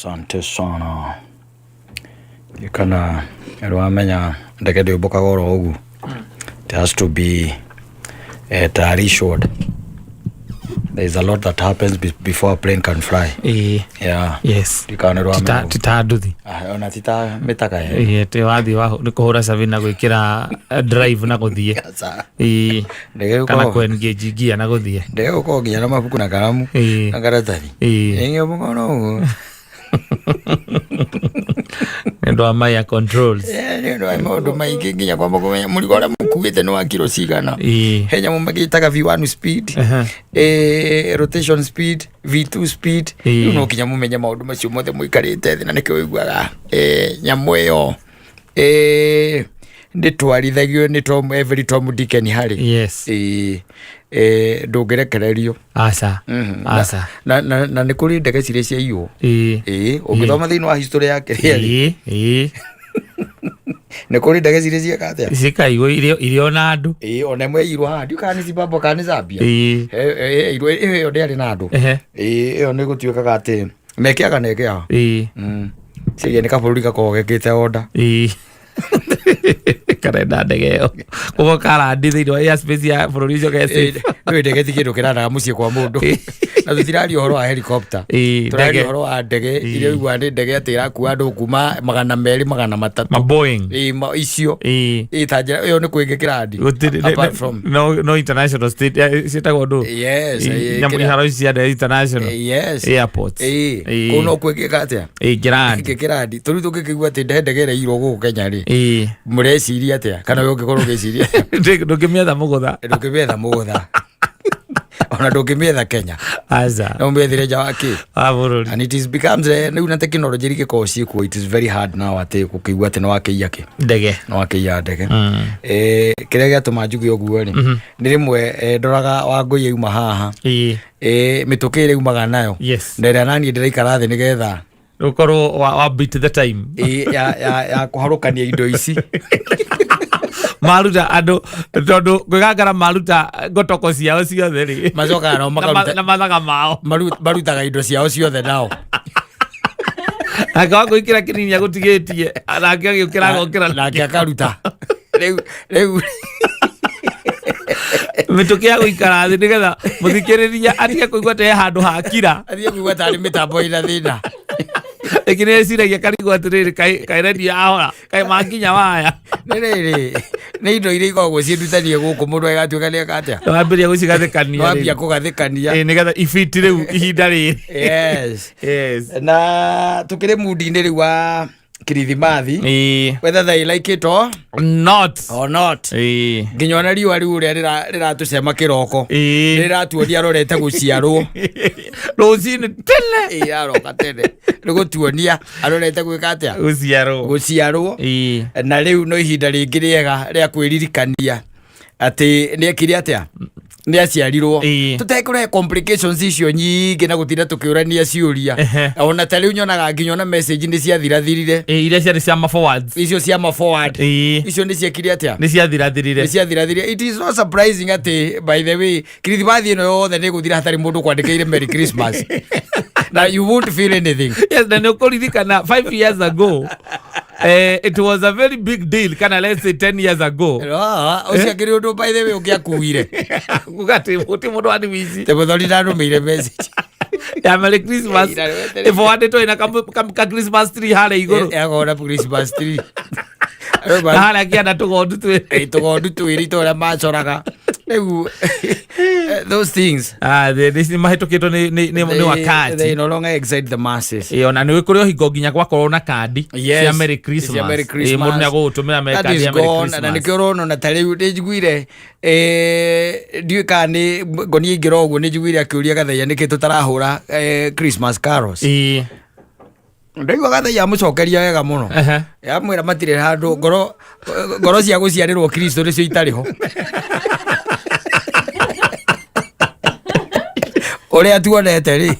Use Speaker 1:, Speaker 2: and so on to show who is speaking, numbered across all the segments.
Speaker 1: Asante sana. Kana nĩwamenya ndege ndĩũmbũkaga oro ũguo. It has to be assured. There is a lot that happens before a plane can fly.
Speaker 2: Ĩĩ.
Speaker 1: Yeah.
Speaker 2: Yes.
Speaker 1: Ndikana
Speaker 2: Tita
Speaker 1: nĩwamenya.
Speaker 2: tita nduthi.
Speaker 1: Ah, ona tita mĩtaka ya.
Speaker 2: Ĩĩ, atĩ wathiĩ wa nĩ kũhũra cabi na gwĩkĩra drive na gũthiĩ.
Speaker 1: Aca.
Speaker 2: Ĩĩ.
Speaker 1: Ndege
Speaker 2: Kana
Speaker 1: gũkorwo
Speaker 2: kũ engage gear na gũthiĩ.
Speaker 1: ndege gũkorwo nginya na mabuku na karamu
Speaker 2: Ĩĩ.
Speaker 1: na karatathi.
Speaker 2: Ĩĩ.
Speaker 1: Ĩngĩũmbũka oro ũguo.
Speaker 2: Nĩ ũndũ wa maya controls.
Speaker 1: Eh, nĩ ũndũ wa maũndũ maingĩ nginya kwamba kũmenya mũrigo ũrĩa mũkuĩte nĩ wa kiro cigana.
Speaker 2: Ĩĩ.
Speaker 1: He nyamũ magĩtaga V1 speed,
Speaker 2: Aha.
Speaker 1: rotation speed, V2 speed.
Speaker 2: Ĩĩ.
Speaker 1: Rĩu no nginya mũmenye maũndũ macio mothe mũikarĩte thĩ na nĩkĩo ũiguaga nyamũ ĩyo ndĩtwarithagio nĩ Tom every Tom Dick and Harry.
Speaker 2: Yes.
Speaker 1: Ĩĩ, ndũngĩrekererio.
Speaker 2: Aca. Aca.
Speaker 1: Na nĩ kũrĩ ndege cirĩ ciaiywo.
Speaker 2: Ĩĩ.
Speaker 1: Ĩĩ, ũngĩthoma thĩinĩ wa history ya kĩrĩa rĩ,
Speaker 2: Ĩĩ. Ĩĩ.
Speaker 1: nĩ kũrĩ ndege cirĩ cieka atĩa?
Speaker 2: Cikaigwo irio irio na andũ.
Speaker 1: Ĩĩ, ona ĩmwe yairwo haha, ndiũĩ kana nĩ Zimbabwe kana nĩ Zambia.
Speaker 2: Ĩĩ.
Speaker 1: Ĩyo ĩyo ndĩarĩ na andũ.
Speaker 2: Ehe.
Speaker 1: Ĩĩ, ĩyo nĩ gũtuĩkaga atĩ mekĩaga na ĩkĩaga.
Speaker 2: Ĩĩ.
Speaker 1: Ciĩgiĩ nĩ kabũrũri gakoragwo gekĩte order.
Speaker 2: Ĩĩ. Karenda ndege ĩyo. Koguo karandi thĩinĩ wa airspace ya bũrũri ũcio ke safe.
Speaker 1: Nĩ ndege ti kĩndũ kĩranaga mũciĩ kwa mũndũ. Na tũtiraria ũhoro wa helicopter.
Speaker 2: Ĩĩ,
Speaker 1: Tũraria
Speaker 2: ndege.
Speaker 1: ũhoro wa ndege iria ũiguaga nĩ ndege atĩ ĩrakua andũ kuma 200 300.
Speaker 2: Ma Boeing.
Speaker 1: Ĩĩ, icio.
Speaker 2: Ĩĩ.
Speaker 1: Ĩĩ, ta njĩra ĩyo nĩ kwĩngĩ kĩrandi.
Speaker 2: Gũtirĩ
Speaker 1: Apart from.
Speaker 2: no international state ciĩtagwo ndũ?
Speaker 1: Yes,
Speaker 2: Nyamũ
Speaker 1: kĩrĩa-
Speaker 2: iharo ici cia ndege international.
Speaker 1: Yes.
Speaker 2: Airports.
Speaker 1: Ĩĩ.
Speaker 2: Ĩĩ.
Speaker 1: Kũu no kwĩngĩka atĩa?
Speaker 2: Ĩĩ, kĩrandi.
Speaker 1: Kĩrandi. Tũrĩu tũngĩkĩigua atĩ ndege ĩraiyirwo gũkũ Kenya rĩ.
Speaker 2: Ĩĩ.
Speaker 1: Mũreciria atĩa? Kana we ũngĩkorwo ũgĩciria
Speaker 2: Ndũngĩmĩetha mũgũtha.
Speaker 1: ndũngĩmĩetha mũgũtha. Ona ndũngĩmĩetha Kenya.
Speaker 2: Aca.
Speaker 1: No ũmĩethire nja wa kĩ?
Speaker 2: Wa bũrũri.
Speaker 1: And it is becomes rĩu na technology iria ingĩkorwo ciĩkuo, it is very hard now atĩ gũkĩigua atĩ nĩwakĩiya kĩ.
Speaker 2: Ndege.
Speaker 1: Nĩwakĩiya ndege. Kĩrĩa gĩatũma njuge ũguo rĩ, nĩ rĩmwe ndoraga Wangũi auma haha.
Speaker 2: Ĩĩ.
Speaker 1: Mĩtũkĩ ĩrĩa aumaga nayo.
Speaker 2: Yes.
Speaker 1: Na ĩrĩa naniĩ ndĩraikara thĩ nĩgetha
Speaker 2: Ũkorwo wa beat the time.
Speaker 1: Ĩĩ, ya kũharũkania indo ici.
Speaker 2: Maruta andũ tondũ kwĩgangara maruta ngotoko ciao ciothe rĩ.
Speaker 1: Macokaga nao makaruta
Speaker 2: na mathaga mao.
Speaker 1: Marutaga indo ciao ciothe nao.
Speaker 2: Nake wa gwĩkĩra kĩnini agũtigĩtie nake agĩũkĩra agokĩra
Speaker 1: nake akaruta. Rĩu
Speaker 2: mĩtũkĩ ya gũikara thĩ nĩgetha mũthikĩrĩria atige kũigua ta he handũ hakira.
Speaker 1: Athiĩ kũigua tarĩ mĩtambo ĩna thĩna.
Speaker 2: Ĩngĩ nĩ eciragia karigwo atĩrĩrĩ kaĩ redio yahora kaĩ makinya waya.
Speaker 1: Nĩ rĩrĩ, nĩ indo iria ikoragwo ciĩndutanie gũkũ mũndũ agatuĩka nĩ eka atĩa?
Speaker 2: Wambĩrĩria gũcigathĩkania.
Speaker 1: Wambia kũgathĩkania.
Speaker 2: Ĩĩ, nĩgetha ibiti rĩu ihinda rĩrĩ.
Speaker 1: Yes.
Speaker 2: Yes.
Speaker 1: Na tũkĩrĩ mundi-inĩ rĩu wa Kirithimathi.
Speaker 2: Ĩĩ.
Speaker 1: Whether they like it or
Speaker 2: not.
Speaker 1: Or not.
Speaker 2: Ĩĩ.
Speaker 1: Nginya ona riũa rĩu ũrĩa rĩratũcema kĩroko.
Speaker 2: Ĩĩ.
Speaker 1: Rĩratuonia arorete gũciarwo.
Speaker 2: Rũcinĩ tene.
Speaker 1: Ĩĩ, aroka tene. Nĩ gũtuonia arorete gwĩka atĩa?
Speaker 2: Gũciarwo.
Speaker 1: Gũciarwo.
Speaker 2: Ĩĩ.
Speaker 1: Na rĩu no ihinda rĩngĩ rĩega rĩa kwĩririkania atĩ nĩ ekire atĩa? Nĩ aciarirwo.
Speaker 2: Ĩĩ.
Speaker 1: Tũtekũrehe complications icio nyingĩ na gũtinda tũkĩũrania ciũria.
Speaker 2: Ehe.
Speaker 1: Ona ta rĩu nyonaga nginya ona message nĩ ciathirathirire.
Speaker 2: Ĩĩ, iria ciarĩ cia ma forwards.
Speaker 1: Icio cia ma forward.
Speaker 2: Ĩĩ.
Speaker 1: Icio nĩ ciekire atĩa?
Speaker 2: Nĩ ciathirathirire.
Speaker 1: Nĩ ciathirathirire. It is not surprising atĩ by the way Kirithimathi ĩno yothe nĩ gũthira hatarĩ mũndũ kwandĩkĩire Merry Christmas. Na you won't feel anything.
Speaker 2: Yes, na nĩ ũkũririkana 5 years ago it was a very big deal, kana let's say 10 years ago.
Speaker 1: Ah, ũcio akĩrĩ ũndũ by the way ũngĩakuire.
Speaker 2: Kuga atĩ gũtirĩ mũndũ wani wici.
Speaker 1: Te mũthoni ndanũmĩire message.
Speaker 2: Ya Merry Christmas.
Speaker 1: Eh, ira-
Speaker 2: Ĩforwardĩtwo ĩna ka Christmas tree harĩa igũrũ.
Speaker 1: Yakona Christmas tree.
Speaker 2: Na harĩa kĩanda tũgondu twĩrĩ.
Speaker 1: Tũgondu twĩrĩ tũrĩa macoraga. Rĩu those things.
Speaker 2: Ah, nĩ mahĩtũkĩtwo nĩ wakati.
Speaker 1: They no longer excite the masses.
Speaker 2: Ĩĩ, ona nĩ kũrĩ o hingo nginya gwakorwo na kandi
Speaker 1: Yes.
Speaker 2: cia Merry Christmas.
Speaker 1: Cia Merry
Speaker 2: Ĩĩ,
Speaker 1: Christmas.
Speaker 2: mũndũ nĩ agũgũtũmĩra
Speaker 1: That
Speaker 2: kandi
Speaker 1: is
Speaker 2: ya Merry
Speaker 1: gone. Na
Speaker 2: Christmas.
Speaker 1: nĩkĩo ũrona ona ta rĩu nĩ njiguire ndiũĩ kana nĩ ngonia ingĩra ũguo nĩ njiguire akĩũria Gathaiya nĩkĩ tũtarahũra Christmas carols.
Speaker 2: Ĩĩ.
Speaker 1: Ndaigua Gathaiya amũcokeria wega mũno.
Speaker 2: Ehe.
Speaker 1: Yamwĩra matirĩ handũ ngoro ngoro cia gũciarĩrwo Kristo nĩcio itarĩ ho. Ũrĩa tuonete rĩ.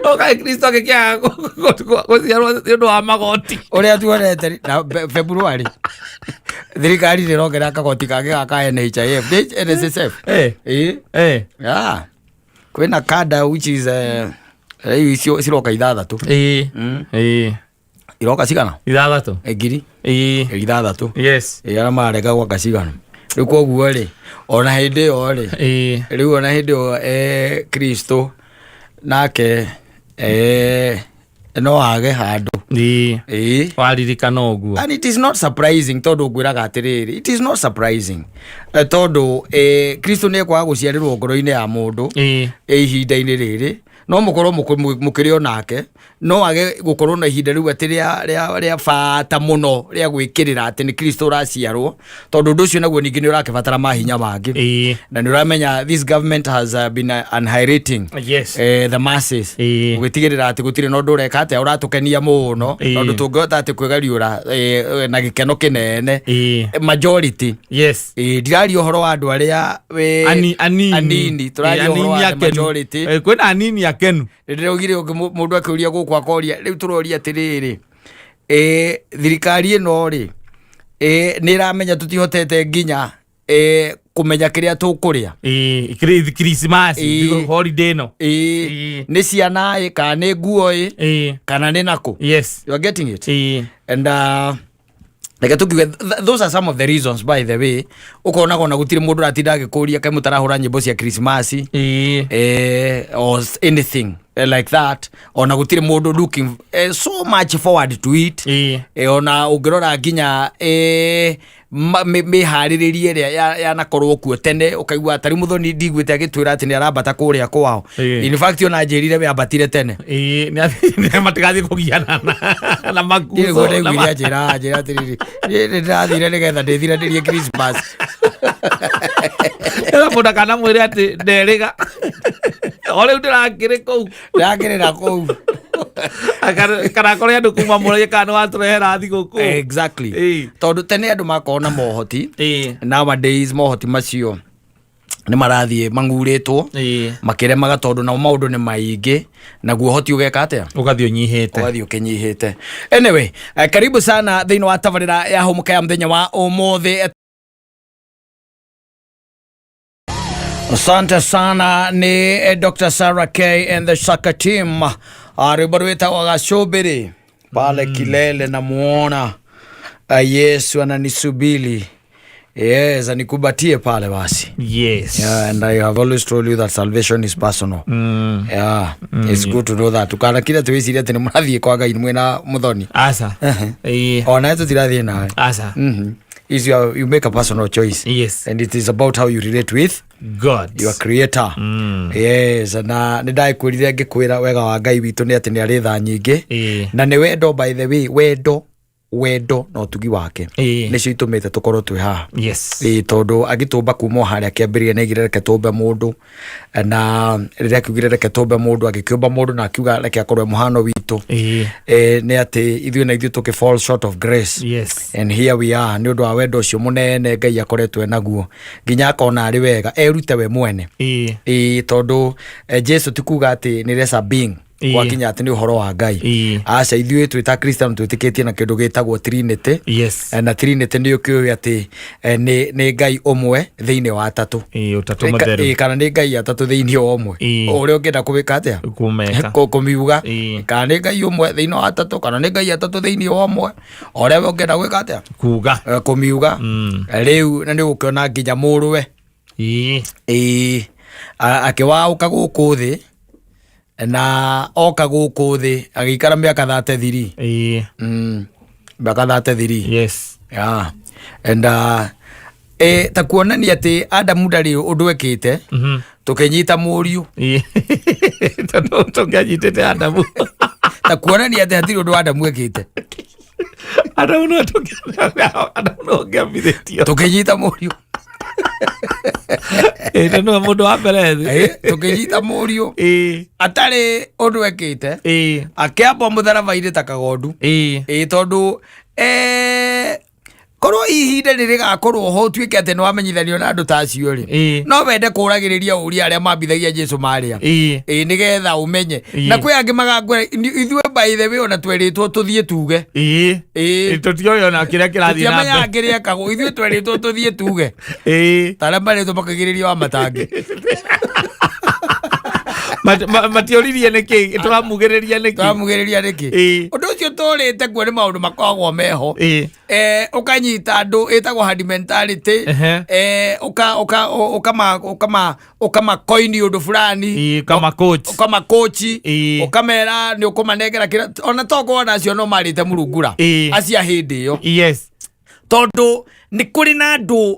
Speaker 2: Ũkaĩ Kristo agĩkĩaga gũciarwo nĩ ũndũ wa magoti.
Speaker 1: Ũrĩa tuonete rĩ, na February thirikari nĩ ĩrongerera kagoti kangĩ ga ka NHIF, nĩ NSSF.
Speaker 2: Eh.
Speaker 1: Ĩĩ.
Speaker 2: Eh.
Speaker 1: Yeah. Kwĩna kada which is Rĩu icio ciroka ithathatũ.
Speaker 2: Ĩĩ. Ĩĩ.
Speaker 1: Iroka cigana?
Speaker 2: Ithathatũ.
Speaker 1: Ngiri
Speaker 2: Ĩĩ.
Speaker 1: ithathatũ.
Speaker 2: Yes.
Speaker 1: Ĩ, arĩa mararega gwaka cigana? Rĩu koguo rĩ, ona hĩndĩ ĩyo rĩ,
Speaker 2: Ĩĩ.
Speaker 1: rĩu ona hĩndĩ ĩyo Kristo nake no age handũ.
Speaker 2: Ĩĩ.
Speaker 1: Ĩĩ.
Speaker 2: Waririkana ũguo.
Speaker 1: And it is not surprising tondũ ngwĩraga atĩrĩrĩ, it is not surprising tondũ Kristo nĩ ekwaga gũciarĩrwo ngoro-inĩ ya mũndũ
Speaker 2: Ĩĩ.
Speaker 1: ihinda-inĩ rĩrĩ, no mũkorwo mũkĩrĩ o nake, no age gũkorwo na ihinda rĩu atĩ rĩa bata mũno rĩa gwĩkĩrĩra atĩ nĩ Kristo ũraciarwo, tondũ ũndũ ũcio naguo ningĩ nĩ ũrakĩbatara mahinya mangĩ.
Speaker 2: Ĩĩ.
Speaker 1: Na nĩ ũramenya this government has been annihilating
Speaker 2: Yes.
Speaker 1: the masses.
Speaker 2: Ĩĩ.
Speaker 1: Gũtigĩrĩra atĩ gũtirĩ na ũndũ ũreka atĩa ũratũkenia mũno,
Speaker 2: Ĩĩ.
Speaker 1: na ũndũ tũngĩhota atĩ kwĩgariũra na gĩkeno kĩnene.
Speaker 2: Ĩĩ.
Speaker 1: Majority.
Speaker 2: Yes.
Speaker 1: Ĩĩ, ndiraria ũhoro wa andũ arĩa
Speaker 2: Anini.
Speaker 1: anini, tũraria
Speaker 2: Ĩĩ,
Speaker 1: ũhoro wa
Speaker 2: anini
Speaker 1: the
Speaker 2: akenu.
Speaker 1: majority.
Speaker 2: Ĩĩ, kwĩna anini akenu.
Speaker 1: Ndĩraugire ũngĩ mũndũ akĩũria gũkũ akoria, rĩu tũroria atĩrĩrĩ, thirikari ĩno rĩ, nĩ ĩramenya tũtihotete nginya kũmenya kĩrĩa tũkũrĩa.
Speaker 2: Ĩĩ, Christmas,
Speaker 1: Ĩĩ.
Speaker 2: holiday ĩno.
Speaker 1: Ĩĩ,
Speaker 2: Ĩĩ.
Speaker 1: nĩ ciana ĩ, kana nĩ nguo ĩ,
Speaker 2: Ĩĩ.
Speaker 1: kana nĩ nakũ.
Speaker 2: Yes.
Speaker 1: You are getting it?
Speaker 2: Ĩĩ.
Speaker 1: And reke tũkiuge those are some of the reasons, by the way, ũkonaga ona gũtirĩ mũndũ ũratinda agĩkũria kaĩ mũtarahũra nyĩmbo cia Christmas.
Speaker 2: Ĩĩ.
Speaker 1: Or anything like that, ona gũtirĩ mũndũ looking so much forward to it.
Speaker 2: Ĩĩ.
Speaker 1: Ona ũngĩrora nginya mĩharĩrĩrie ĩrĩa yanakorwo kuo tene, ũkaigua tarĩu Mũthoni ndiguĩte agĩtwĩra atĩ nĩ arambata kũrĩa kwao.
Speaker 2: Ĩĩ.
Speaker 1: In fact ona njĩrire we ambatire tene.
Speaker 2: Ĩĩ, nĩ matigathiĩ kũgiana na makuco.
Speaker 1: Nĩguo ndaiguire anjĩra atĩrĩrĩ, nĩ ndĩrathire nĩgetha ndĩthiranĩrie Christmas.
Speaker 2: Ĩra mũndũ akanamwĩre atĩ nderĩga. O rĩu ndĩrakĩrĩ kũu.
Speaker 1: Ndĩrakĩrĩra kũu.
Speaker 2: Kana kũrĩ andũ kuma mũragia kana nĩ watũrehera thigũkũ.
Speaker 1: Exactly.
Speaker 2: Ĩĩ.
Speaker 1: Tondũ tene andũ makorwo na mohoti.
Speaker 2: Ĩĩ.
Speaker 1: Nowadays mohoti macio nĩ marathiĩ mang'urĩtwo.
Speaker 2: Ĩĩ.
Speaker 1: Makĩremaga tondũ nao maũndũ nĩ maingĩ, naguo ũhoti ũgeka atĩa?
Speaker 2: Ũgathiĩ ũnyihĩte.
Speaker 1: Ũgathiĩ ũkĩnyihĩte. Anyway, karibu sana thĩinĩ wa tabarĩra ya Hũmũka ya mũthenya wa ũmũthĩ. Asante sana ni Dr. Sarah K and the Shaka team. Rwĩmbo rwĩtagwo Gacũmbĩrĩ pale kilele, namuona Yesu ananisubiri. Yes, anikubatie pale basi.
Speaker 2: Yes.
Speaker 1: Yeah, and I have always told you that salvation is personal. Yeah, it's good to know that. Ukana kila twiciria atĩ nĩ mũrathiĩ kwa Ngai mwĩna Mũthoni.
Speaker 2: Aca. Ĩĩ.
Speaker 1: Ona tũtirathiĩ nawe.
Speaker 2: Aca.
Speaker 1: Is you make a personal choice.
Speaker 2: Yes.
Speaker 1: And it is about how you relate with
Speaker 2: God.
Speaker 1: your creator. Yes, na nĩ ndakwĩrire ngĩkwĩra wega wa Ngai witũ nĩ atĩ nĩ arĩ tha nyingĩ.
Speaker 2: Ĩĩ.
Speaker 1: Na nĩ wendo, by the way, wendo, wendo na ũtugi wake.
Speaker 2: Ĩĩ.
Speaker 1: Nĩcio itũmĩte tũkorwo twĩ haha.
Speaker 2: Yes.
Speaker 1: Ĩĩ, tondũ agĩtũmba kuma o harĩa kĩambĩrĩria nĩ aigire reke tũmbe mũndũ, na rĩrĩa akiugire reke tũmbe mũndũ, agĩkĩũmba mũndũ na akiuga reke akorwo e mũhano witũ.
Speaker 2: Ĩĩ.
Speaker 1: Nĩ atĩ ithuĩ na ithuĩ tũkĩ fall short of grace.
Speaker 2: Yes.
Speaker 1: And here we are, nĩ ũndũ wa wendo ũcio mũnene Ngai akoretwo enaguo, nginya akona arĩ wega erute we mwene.
Speaker 2: Ĩĩ.
Speaker 1: Ĩĩ, tondũ Jesu ti kuga atĩ nĩ lesser being.
Speaker 2: Ĩĩ.
Speaker 1: Gwakinya atĩ nĩ ũhoro wa Ngai.
Speaker 2: Ĩĩ.
Speaker 1: Aca, ithuĩ twĩ ta Christian twĩtĩkĩtie na kĩndũ gĩtagwo Trinity.
Speaker 2: Yes.
Speaker 1: Na Trinity nĩ ũkĩũĩ atĩ nĩ Ngai ũmwe thĩinĩ wa atatũ.
Speaker 2: Ĩĩ, ũtatũ mũtheru.
Speaker 1: Ĩĩ, kana nĩ Ngai atatũ thĩinĩ wa ũmwe.
Speaker 2: Ĩĩ.
Speaker 1: Ũrĩa ũngĩenda kũwĩka atĩa?
Speaker 2: Kũmeka.
Speaker 1: Kũmiuga.
Speaker 2: Ĩĩ.
Speaker 1: Kana nĩ Ngai ũmwe thĩinĩ wa atatũ, kana nĩ Ngai atatũ thĩinĩ wa ũmwe. Ũrĩa we ũngĩenda gwĩka atĩa?
Speaker 2: Kuga.
Speaker 1: Kũmiuga. Rĩu na nĩ ũgũkĩona nginya mũrũwe.
Speaker 2: Ĩĩ.
Speaker 1: Ĩĩ. Akĩwaũka gũkũ thĩ, na oka gũkũ thĩ agĩikara mĩaka 33.
Speaker 2: Ĩĩ.
Speaker 1: Mĩaka 33.
Speaker 2: Yes.
Speaker 1: Yeah. And ta kuonania atĩ Adamu ndarĩ ũndũ ekĩte, tũkĩnyita mũriũ.
Speaker 2: Ĩĩ. Tondũ tũngĩanyitĩte Adamu.
Speaker 1: Ta kuonania atĩ hatirĩ ũndũ Adamu ekĩte.
Speaker 2: Adamu no Adamu no ũngĩambithĩtio.
Speaker 1: Tũkĩnyita mũriũ.
Speaker 2: Ĩĩ, tondũ nĩwe mũndũ wa mbere thĩ.
Speaker 1: Tũkĩnyita mũriũ.
Speaker 2: Ĩĩ.
Speaker 1: Atarĩ ũndũ ekĩte.
Speaker 2: Ĩĩ.
Speaker 1: Akĩambwo mũtharaba-inĩ ta kagondu.
Speaker 2: Ĩĩ.
Speaker 1: Ĩĩ, tondũ korwo ihinda rĩrĩgakorwo ho ũtuĩke atĩ nĩwamenyithanio na andũ ta acio rĩ,
Speaker 2: Ĩĩ.
Speaker 1: no wende kũragĩrĩria ũria arĩa mambithagia Jesu marĩa.
Speaker 2: Ĩĩ.
Speaker 1: Ĩĩ, nĩgetha ũmenye.
Speaker 2: Ĩĩ.
Speaker 1: Na kwĩ angĩ magakwĩra, ithuĩ by the way ona twerĩtwo tũthiĩ tuge.
Speaker 2: Ĩĩ.
Speaker 1: Ĩĩ.
Speaker 2: Tũtioĩ ona kĩrĩa kĩrathiĩ na
Speaker 1: Tũtiamenyaga
Speaker 2: mbere.
Speaker 1: kĩrĩa ekagwo, ithuĩ twerĩtwo tũthiĩ tuge.
Speaker 2: Ĩĩ.
Speaker 1: Ta arĩa marĩtwo makagirĩrio wa matangi.
Speaker 2: Matioririe nĩkĩ tũramugĩrĩria nĩkĩ.
Speaker 1: Tũramugĩrĩria nĩkĩ?
Speaker 2: Ĩĩ.
Speaker 1: Ũndũ ũcio tũrĩte kuo nĩ maũndũ makoragwo meho.
Speaker 2: Ĩĩ.
Speaker 1: Ũkanyita andũ ĩtagwo herd mentality. Ũka ũka ũkama ũkama ũkamakoini ũndũ fulani.
Speaker 2: Ĩĩ, kama coach.
Speaker 1: Ũkamakochi.
Speaker 2: Ĩĩ.
Speaker 1: Ũkamera nĩ ũkũmanengera kĩrĩa ona tokorwo ona acio no marĩte murungura.
Speaker 2: Ĩĩ.
Speaker 1: Acio a hĩndĩ ĩyo.
Speaker 2: Yes
Speaker 1: Tondũ nĩ kũrĩ na andũ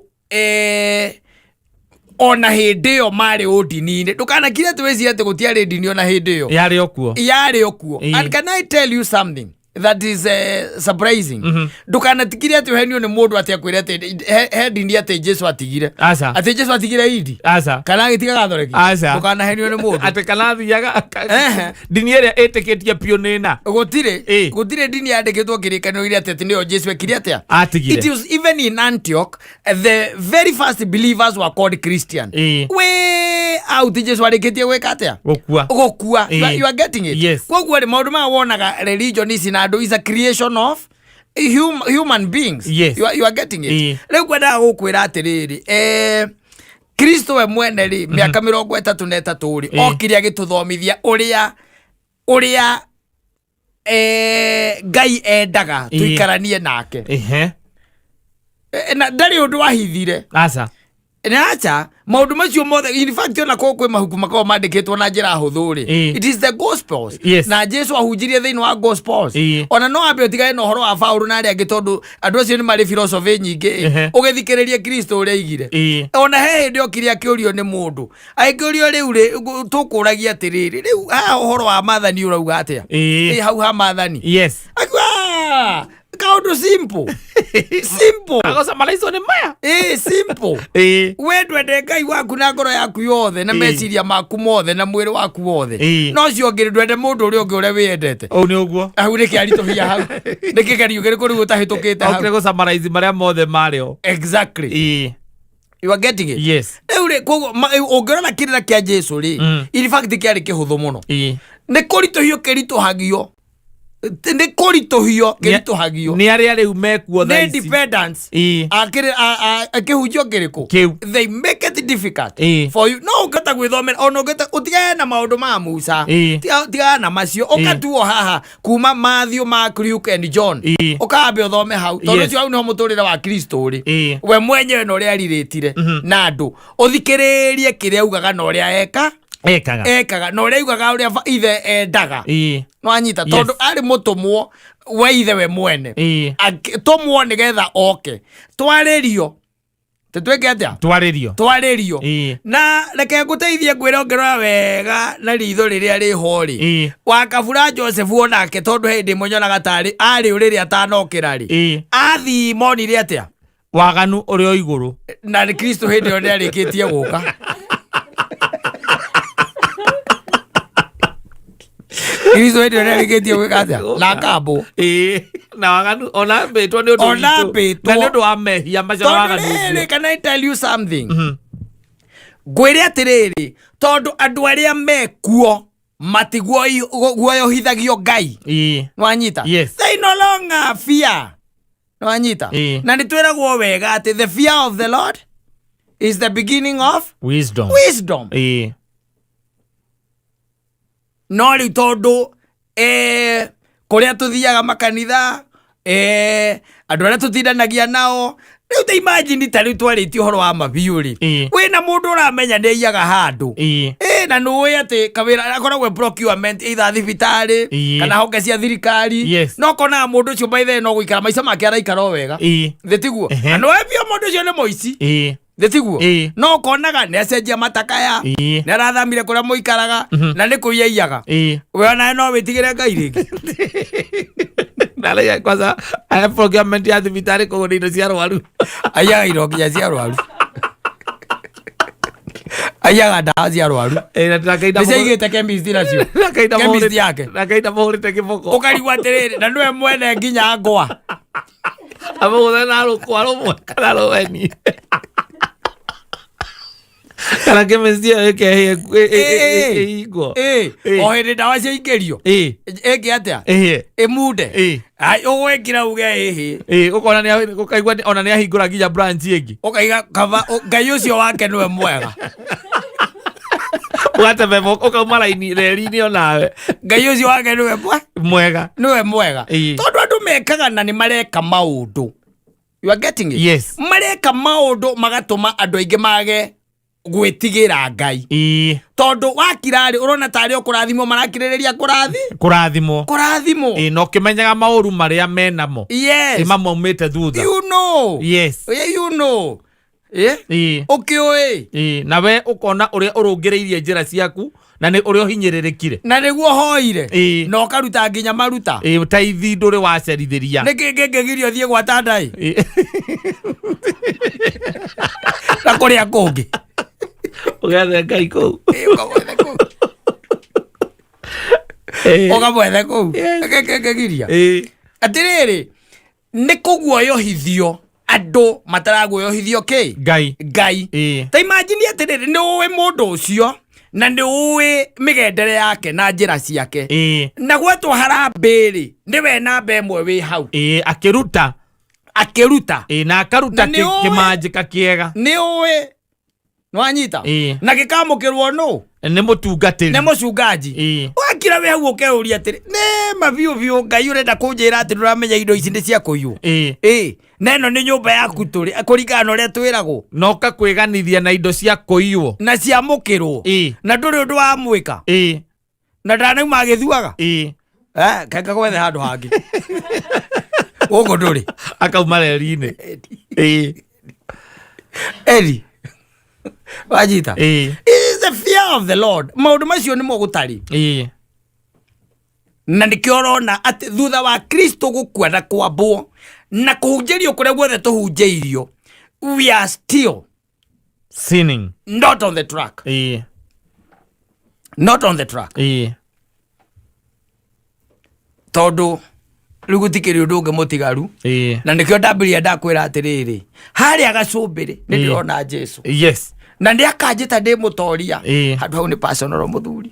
Speaker 1: ona hĩndĩ ĩyo marĩ ũndini-inĩ. Ndũkanakire atĩ wĩcirie atĩ gũtiarĩ ndini ona hĩndĩ ĩyo.
Speaker 2: Yarĩ o kuo.
Speaker 1: Yarĩ o kuo.
Speaker 2: Ĩĩ.
Speaker 1: And can I tell you something that is surprising? Ndũkanatigire atĩ ũhenio nĩ mũndũ atĩ akwĩre atĩ he ndini atĩ Jesu atigire.
Speaker 2: Aca.
Speaker 1: Atĩ Jesu atigire indi.
Speaker 2: Aca.
Speaker 1: Kana agĩtiga Gathoreki.
Speaker 2: Aca.
Speaker 1: Ndũkanahenio nĩ mũndũ.
Speaker 2: Atĩ kana athiaga
Speaker 1: Ehe.
Speaker 2: ndini ĩrĩa ĩtĩkĩtie biũ nĩ na
Speaker 1: Gũtirĩ.
Speaker 2: Ĩĩ.
Speaker 1: Gũtirĩ ndini yandĩkĩtwo kĩrĩkanĩro-inĩ atĩ atĩ nĩyo Jesu ekire atĩa.
Speaker 2: Atigire.
Speaker 1: It was even in Antioch, the very first believers were called Christian.
Speaker 2: Ĩĩ.
Speaker 1: Way out Jesu arĩkĩtie gwĩka atĩa?
Speaker 2: Gũkua.
Speaker 1: Gũkua.
Speaker 2: Ĩĩ.
Speaker 1: You are getting it?
Speaker 2: Yes.
Speaker 1: Koguo rĩ, maũndũ maya wonaga religion ici na andũ is a creation of human beings.
Speaker 2: Yes.
Speaker 1: You are getting it?
Speaker 2: Ĩĩ.
Speaker 1: Rĩu kwendaga gũkwĩra atĩrĩrĩ, Kristo we mwene rĩ, mĩaka 33 rĩ,
Speaker 2: Ĩĩ.
Speaker 1: okire agĩtũthomithia ũrĩa Ngai endaga
Speaker 2: Ĩĩ.
Speaker 1: tũikaranie nake.
Speaker 2: Ehe.
Speaker 1: Na ndarĩ ũndũ wahithire.
Speaker 2: Aca.
Speaker 1: Nacha maũndũ macio mothe, in fact, ona korwo kwĩ mabuku makoragwo mandĩkĩtwo na njĩra hũthũ rĩ,
Speaker 2: Ĩĩ.
Speaker 1: it is the Gospels.
Speaker 2: Yes.
Speaker 1: Na Jesu ahunjirie thĩinĩ wa Gospels.
Speaker 2: Ĩĩ.
Speaker 1: Ona no ambe ũtigane na ũhoro wa Paũlũ na arĩa angĩ, tondũ andũ acio nĩ marĩ philosophy nyingĩ.
Speaker 2: Ehe.
Speaker 1: Ũgĩthikĩrĩrie Kristo ũrĩa aigire.
Speaker 2: Ĩĩ.
Speaker 1: Ona he hĩndĩ okire akĩũrio nĩ mũndũ, agĩkĩũrio, rĩu rĩ, tũkũragia atĩrĩrĩ, rĩu haha ũhoro wa maathani ũrauga atĩa?
Speaker 2: Ĩĩ.
Speaker 1: Ĩ, hau ha maathani.
Speaker 2: Yes.
Speaker 1: Akiuga, "Ah, kaũndũ simple simple."
Speaker 2: Agoca maraico nĩ maya.
Speaker 1: Ĩ, simple.
Speaker 2: Ĩĩ.
Speaker 1: We ndwende Ngai waku na ngoro yaku yothe na
Speaker 2: Ĩĩ.
Speaker 1: meciria maku mothe na mwĩrĩ waku wothe.
Speaker 2: Ĩĩ.
Speaker 1: No ũcio ũngĩ, ndwende mũndũ ũrĩa ũngĩ ũrĩa wĩyendete.
Speaker 2: Ũũ nĩ ũguo.
Speaker 1: Hau nĩ kĩaritũhia, hau nĩ kĩgerio kĩrĩkũ rĩu ũtahĩtũkĩte hau?
Speaker 2: Okire gũcamaraizi marĩa mothe marĩ o.
Speaker 1: Exactly.
Speaker 2: Ĩĩ.
Speaker 1: You are getting it?
Speaker 2: Yes.
Speaker 1: Rĩu rĩ, koguo ũngĩrora kĩrĩra kĩa Jesu rĩ, in fact kĩarĩ kĩhũthũ mũno.
Speaker 2: Ĩĩ.
Speaker 1: Nĩ kũritũhio kĩritũhagio, nĩ kũritũhio kĩritũhagio.
Speaker 2: Nĩ arĩa rĩu mekuo thaa
Speaker 1: Nĩ
Speaker 2: ici.
Speaker 1: independence.
Speaker 2: Ĩĩ.
Speaker 1: Kĩhunjio kĩrĩkũ?
Speaker 2: Kĩu.
Speaker 1: They make it difficult
Speaker 2: Ĩĩ.
Speaker 1: for you. No ũngĩhota gwĩthomera, ona ũngĩhota ũtigane na maũndũ ma Musa.
Speaker 2: Ĩĩ.
Speaker 1: Tigana na macio, ũkatuo haha kuma Matthew, Mark, Luke and John.
Speaker 2: Ĩĩ.
Speaker 1: Ũkambe ũthome hau, tondũ
Speaker 2: Yes.
Speaker 1: ũcio hau nĩho mũtũrĩre wa Kristo ũrĩ.
Speaker 2: Ĩĩ.
Speaker 1: We mwenyewe na ũrĩa arirĩtire na andũ, ũthikĩrĩrie kĩrĩa augaga na ũrĩa eka
Speaker 2: Ekaga.
Speaker 1: Ekaga na ũrĩa augaga, ũrĩa ithe endaga.
Speaker 2: Ĩĩ.
Speaker 1: Nwanyita?
Speaker 2: Yes.
Speaker 1: Tondũ arĩ mũtũmwo wa ithe we mwene.
Speaker 2: Ĩĩ.
Speaker 1: Tũmwo nĩgetha oke twarĩrio, tũtwĩke atĩa?
Speaker 2: Twarĩrio.
Speaker 1: Twarĩrio.
Speaker 2: Ĩĩ.
Speaker 1: Na reke ngũteithie ngwĩre, ũngĩrora wega na ritho rĩrĩa rĩho rĩ,
Speaker 2: Ĩĩ.
Speaker 1: wakabura Joseph onake, tondũ hĩndĩ ĩmwe nyonaga tarĩ arĩ ũrĩrĩ atanokĩra rĩ,
Speaker 2: Ĩĩ.
Speaker 1: athii monire atĩa?
Speaker 2: Waganu ũrĩ o igũrũ.
Speaker 1: Na nĩ Kristo hĩndĩ ĩyo nĩ arĩkĩtie gũka. Kristo hĩndĩ ĩyo nĩ arĩkĩtie gwĩka atĩa? Na akambwo.
Speaker 2: Ĩĩ, na waganu ona ambĩtwo nĩ ũndũ
Speaker 1: Ona
Speaker 2: witũ.
Speaker 1: ambĩtwo.
Speaker 2: Na nĩ ũndũ wa mehia macio na
Speaker 1: Tondũ
Speaker 2: waganu
Speaker 1: rĩrĩ,
Speaker 2: ũcio.
Speaker 1: can I tell you something? Ngwĩre atĩrĩrĩ, tondũ andũ arĩa mekuo matiguoyohithagio Ngai.
Speaker 2: Ĩĩ.
Speaker 1: Nwanyita?
Speaker 2: Yes.
Speaker 1: They no longer fear. Nwanyita?
Speaker 2: Ĩĩ.
Speaker 1: Na nĩ twĩragwo wega atĩ the fear of the Lord is the beginning of
Speaker 2: wisdom.
Speaker 1: Wisdom.
Speaker 2: Ĩĩ.
Speaker 1: No rĩu tondũ kũrĩa tũthiaga makanitha, andũ arĩa tũtindanagia nao rĩu, ta imagine ta rĩu twarĩtie ũhoro wa mabiũ rĩ,
Speaker 2: Ĩĩ.
Speaker 1: wĩna mũndũ ũramenya nĩ aiyaga handũ.
Speaker 2: Ĩĩ.
Speaker 1: Na nĩ atĩ kawĩra akoragwo procurement, either thibitarĩ
Speaker 2: Ĩĩ.
Speaker 1: kana honge cia thirikari.
Speaker 2: Yes.
Speaker 1: No konaga mũndũ ũcio, by the way, no gũikara maica make araikara o wega.
Speaker 2: Ĩĩ.
Speaker 1: Thĩ tiguo?
Speaker 2: Ehe.
Speaker 1: Na nĩwe biũ mũndũ ũcio nĩ mũici.
Speaker 2: Ĩĩ.
Speaker 1: Thĩ tiguo?
Speaker 2: Ĩĩ.
Speaker 1: No konaga nĩ acenjia matakaya,
Speaker 2: Ĩĩ.
Speaker 1: nĩ arathamire kũrĩa mũikaraga na nĩ kũiaiyaga.
Speaker 2: Ĩĩ.
Speaker 1: We onawe no wĩtigĩre Ngai rĩngĩ?
Speaker 2: Na kwanza aya procurement ya thibitarĩ kũgũra indo cia arwaru.
Speaker 1: Aiyaga indo nginya cia arwaru, aiyaga ndawa cia arwaru.
Speaker 2: Ĩĩ, na ndakainda
Speaker 1: Nĩ ciaigĩte chemist nacio.
Speaker 2: Ndakainda
Speaker 1: Chemist yake.
Speaker 2: Ndakainda mũhũrĩte kĩboko.
Speaker 1: Ũkarigwo atĩrĩrĩ, na nĩwe mwene nginya ngwa.
Speaker 2: Amũgũthe na rũkwa rũmwe kana rũweni kana chemist ĩyo ĩkehie ĩhingwo.
Speaker 1: Ĩĩ.
Speaker 2: Ĩĩ.
Speaker 1: O hĩndĩ ndawa ciaingĩrio,
Speaker 2: Ĩĩ.
Speaker 1: ĩngĩ atĩa?
Speaker 2: Ĩhĩe.
Speaker 1: Ĩmunde.
Speaker 2: Ĩĩ.
Speaker 1: Ai, ũgwĩkira uge ĩhĩ.
Speaker 2: Ĩĩ, ũkona nĩ ũkaigua ona nĩ ahingũra nginya branch ĩngĩ.
Speaker 1: Ũkaiga kaba Ngai ũcio wake nĩwe mwega.
Speaker 2: Ũgateme ũkauma raini reri-inĩ onawe.
Speaker 1: Ngai ũcio wake nĩwe
Speaker 2: Mwega.
Speaker 1: Nĩwe mwega. Tondũ andũ mekaga na nĩ mareka maũndũ, you are getting it?
Speaker 2: Yes.
Speaker 1: Mareka maũndũ magatũma andũ aingĩ mage gwĩtigĩra Ngai. Tondũ wakirarĩ ũrona tarĩ o kũrathimwo marakirĩrĩria kũrathi
Speaker 2: Kũrathimwo.
Speaker 1: Kũrathimwo.
Speaker 2: Ĩĩ, na ũkĩmenyaga maũru marĩa menamo.
Speaker 1: Yes.
Speaker 2: Ĩ mamaumĩte thutha.
Speaker 1: You know.
Speaker 2: Yes.
Speaker 1: Yeah, you know. Eh? Ũkĩũĩ.
Speaker 2: Ĩĩ, na we ũkona ũrĩa ũrũngĩrĩirie njĩra ciaku na nĩ ũrĩa ũhinyĩrĩrĩkire.
Speaker 1: Na nĩguo hoire. Na ũkaruta nginya maruta.
Speaker 2: Ĩĩ, ta ithi ndũrĩ wacerithĩria.
Speaker 1: Nĩkĩ kĩngĩgiria ũthiĩ gwa tandai
Speaker 2: Ĩĩ.
Speaker 1: Na kũrĩa kũngĩ?
Speaker 2: Ũgethe Ngai kũu.
Speaker 1: Ĩĩ, ũkamwethe kũu. Ũkamwethe kũu.
Speaker 2: Yes.
Speaker 1: Nĩkĩ kĩngĩgiria?
Speaker 2: Ĩĩ.
Speaker 1: Atĩrĩrĩ, nĩ kũguoyohithio andũ mataraguoyohithio kĩ?
Speaker 2: Ngai.
Speaker 1: Ngai. Ta imagine atĩrĩrĩ, nĩ ũĩ mũndũ ũcio na nĩ ũĩ mĩgendere yake na njĩra ciake. Na gwetwo harambĩ rĩ, nĩwe namba ĩmwe wĩ hau.
Speaker 2: Ĩĩ, akĩruta.
Speaker 1: Akĩruta.
Speaker 2: Ĩĩ, na akaruta
Speaker 1: Na nĩ ũĩ-
Speaker 2: kĩmanjĩka kĩega.
Speaker 1: Nĩ ũĩ nĩwanyita. Na gĩkamũkĩrwo nũ?
Speaker 2: Nĩ mũtungatĩri.
Speaker 1: Nĩ mũcungaji. Wakira wĩ hau ũkeuria atĩrĩ, nĩ ma biũ biũ Ngai ũrenda kũnjĩra atĩ ndũramenya indo ici nĩ cia kũiywo? Ĩĩ, na ĩno nĩ nyũmba yaku tũrĩ kũringana na ũrĩa twĩragwo.
Speaker 2: Na ũkakwĩganithia na indo cia kũiywo.
Speaker 1: Na ciamũkĩrwo. Na ndũrĩ ũndũ wa mwĩka. Na ndanauma agĩthuaga. Eh, kenga gwethe handũ hangĩ gũkũ ndũrĩ.
Speaker 2: Akauma reri-inĩ. Ĩĩ.
Speaker 1: Eri wanyita?
Speaker 2: Ĩĩ.
Speaker 1: It is the fear of the Lord. Maũndũ macio nĩmo gũtarĩ. Na nĩkĩo ũrona atĩ thutha wa Kristo gũkua na kwambwo na kũhunjĩrio kũrĩa guothe tũhunjĩirio, we are still
Speaker 2: sinning.
Speaker 1: Not on the track. Not on the track. Tondũ rĩu gũtikĩrĩ ũndũ ũngĩ mũtigaru. Na nĩkĩo ndambĩrĩria ndakwĩra atĩrĩrĩ, harĩa gacũmbĩrĩ nĩ ndĩrona Jesu. Na nĩ akanjĩta ndĩ mũtoria. Handũ hau nĩ personal, mũthuri.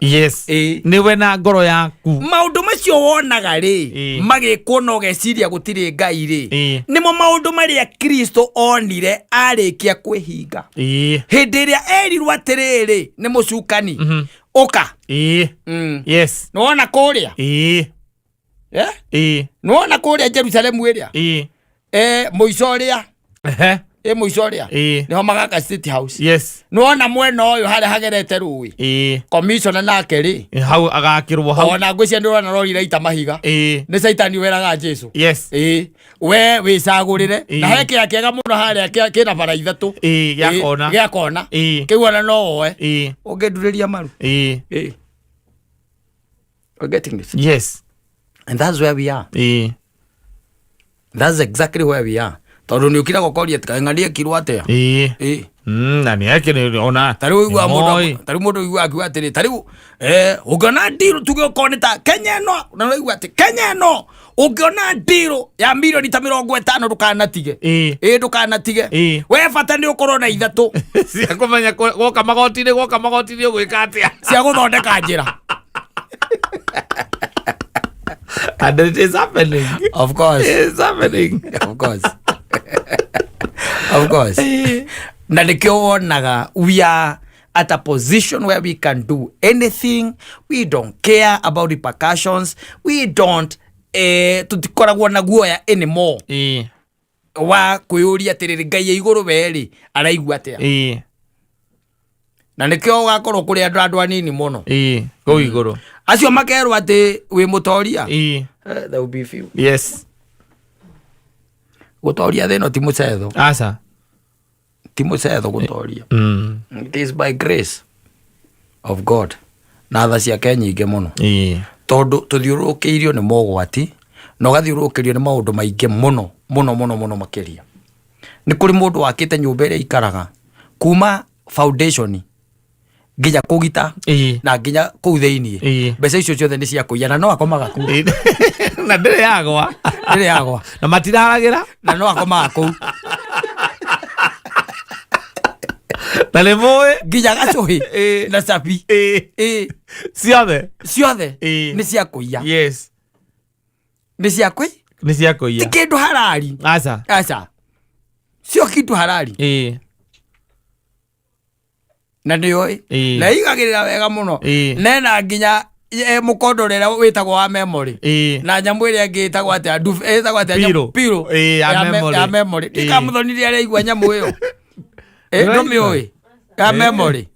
Speaker 2: Nĩwe na ngoro yaku.
Speaker 1: Maũndũ macio wonaga rĩ magĩkwo na ũgeciria gũtirĩ Ngai rĩ, nĩmo maũndũ marĩa Kristo onire arĩkia kwĩhinga. Hĩndĩ ĩrĩa erirwo atĩrĩrĩ nĩ mũcukani, ũka. Nĩwona kũrĩa? Eh? Nĩwona kũrĩa Jerusalemu ĩrĩa mũico ũrĩa? Ĩ mũico ũrĩa nĩho magaka State House. Nĩwona mwena ũyũ harĩa hagerete rũĩ? Commissioner nake rĩ,
Speaker 2: Hau agakĩrwo hau.
Speaker 1: Ona ngwĩciria nĩ ũrona rori iraita mahiga. Nĩ caitani weraga Jesu. Ĩĩ, we wĩcagũrĩre. Na he kĩea kĩega mũno harĩa kĩna bara ithatũ.
Speaker 2: Ĩĩ, gĩa kona.
Speaker 1: Gĩa kona. Kĩu ona no woe. Ũngĩndurĩria maru. Ĩĩ. We're getting this?
Speaker 2: Yes.
Speaker 1: And that's where we are. That's exactly where we are, tondũ nĩ ũkiraga ũkoria atĩ kaĩ ng'ania ekirwo atĩa. Ĩĩ.
Speaker 2: Na nĩ eke ona.
Speaker 1: Ta rĩu ũiguaga mũndũ
Speaker 2: Nĩmoĩ.
Speaker 1: Ta rĩu mũndũ ũiguaga akiuga atĩrĩ, ta rĩu ũngĩona deal, tuge okorwo nĩ ta Kenya ĩno, na ũraigua atĩ Kenya ĩno ũngĩona deal ya mirioni ta 50 ndũkanatige. Ĩĩ, ndũkanatige. We bata nĩ ũkorwo na ithatũ
Speaker 2: cia kũmenya gwoka magoti-inĩ, gwoka magoti-inĩ ũgwĩka atĩa.
Speaker 1: Cia gũthondeka njĩra.
Speaker 2: And it is happening.
Speaker 1: Of course.
Speaker 2: It is happening.
Speaker 1: Of course, of course. Na nĩkĩo wonaga we are at a position where we can do anything. We don't care about repercussions. We don't tũtikoragwo na guoya anymore wa kwĩyũria atĩrĩrĩ, Ngai ya igũrũ werĩ araigua atĩa? Na nĩkĩo ũgakorwo kũrĩ andũ anini mũno
Speaker 2: Ĩĩ, kũu igũrũ.
Speaker 1: Acio makerwo atĩ wĩ mũtoria. There will be few. Gũtoria thĩ ĩno ti mũcetho.
Speaker 2: Aca.
Speaker 1: Ti mũcetho gũtoria. It is by grace of God na tha ciake nyingĩ mũno. Tondũ tũthiũrũrũkĩirio nĩ mogwati na ũgathiũrũrũkĩrio nĩ maũndũ maingĩ mũno mũno mũno mũno makĩria. Nĩ kũrĩ mũndũ wakĩte nyũmba ĩrĩa ikaraga kuma foundation nginya kũgita na nginya kũu thĩiniĩ. Mbeca icio ciothe nĩ cia kũiya na no akomaga kuo.
Speaker 2: Na ndĩrĩ yagwa.
Speaker 1: Ndĩrĩ yagwa.
Speaker 2: Na matiraragĩra.
Speaker 1: Na no akomaga kũu.
Speaker 2: Na nĩ mũĩ.
Speaker 1: Nginya gacũhĩ na cabi.
Speaker 2: Ciothe.
Speaker 1: Ciothe nĩ cia kũiya. Nĩ cia kũi
Speaker 2: Nĩ cia
Speaker 1: ti
Speaker 2: kũiya.
Speaker 1: kĩndũ harari.
Speaker 2: Aca.
Speaker 1: Aca, sio kitu harari. Na nä oä
Speaker 2: Ĩĩ.
Speaker 1: na igagä rä ra wega må no.
Speaker 2: Ĩĩ.
Speaker 1: Nena nginya må kondå rä rä a wä tagwo wa memory.
Speaker 2: Ĩĩ.
Speaker 1: Na nyamå ä rä a ä ngä ĩtagwo atä ĩtagwo atĩa?
Speaker 2: Pillow.
Speaker 1: Pillow.
Speaker 2: Ĩĩ, ya memory.
Speaker 1: Ya memory.
Speaker 2: Ĩĩ.
Speaker 1: Ndikamuthonirie araigua nyamå ä yo.
Speaker 2: Ndũraigua?
Speaker 1: Ndå mä å ä ya memory.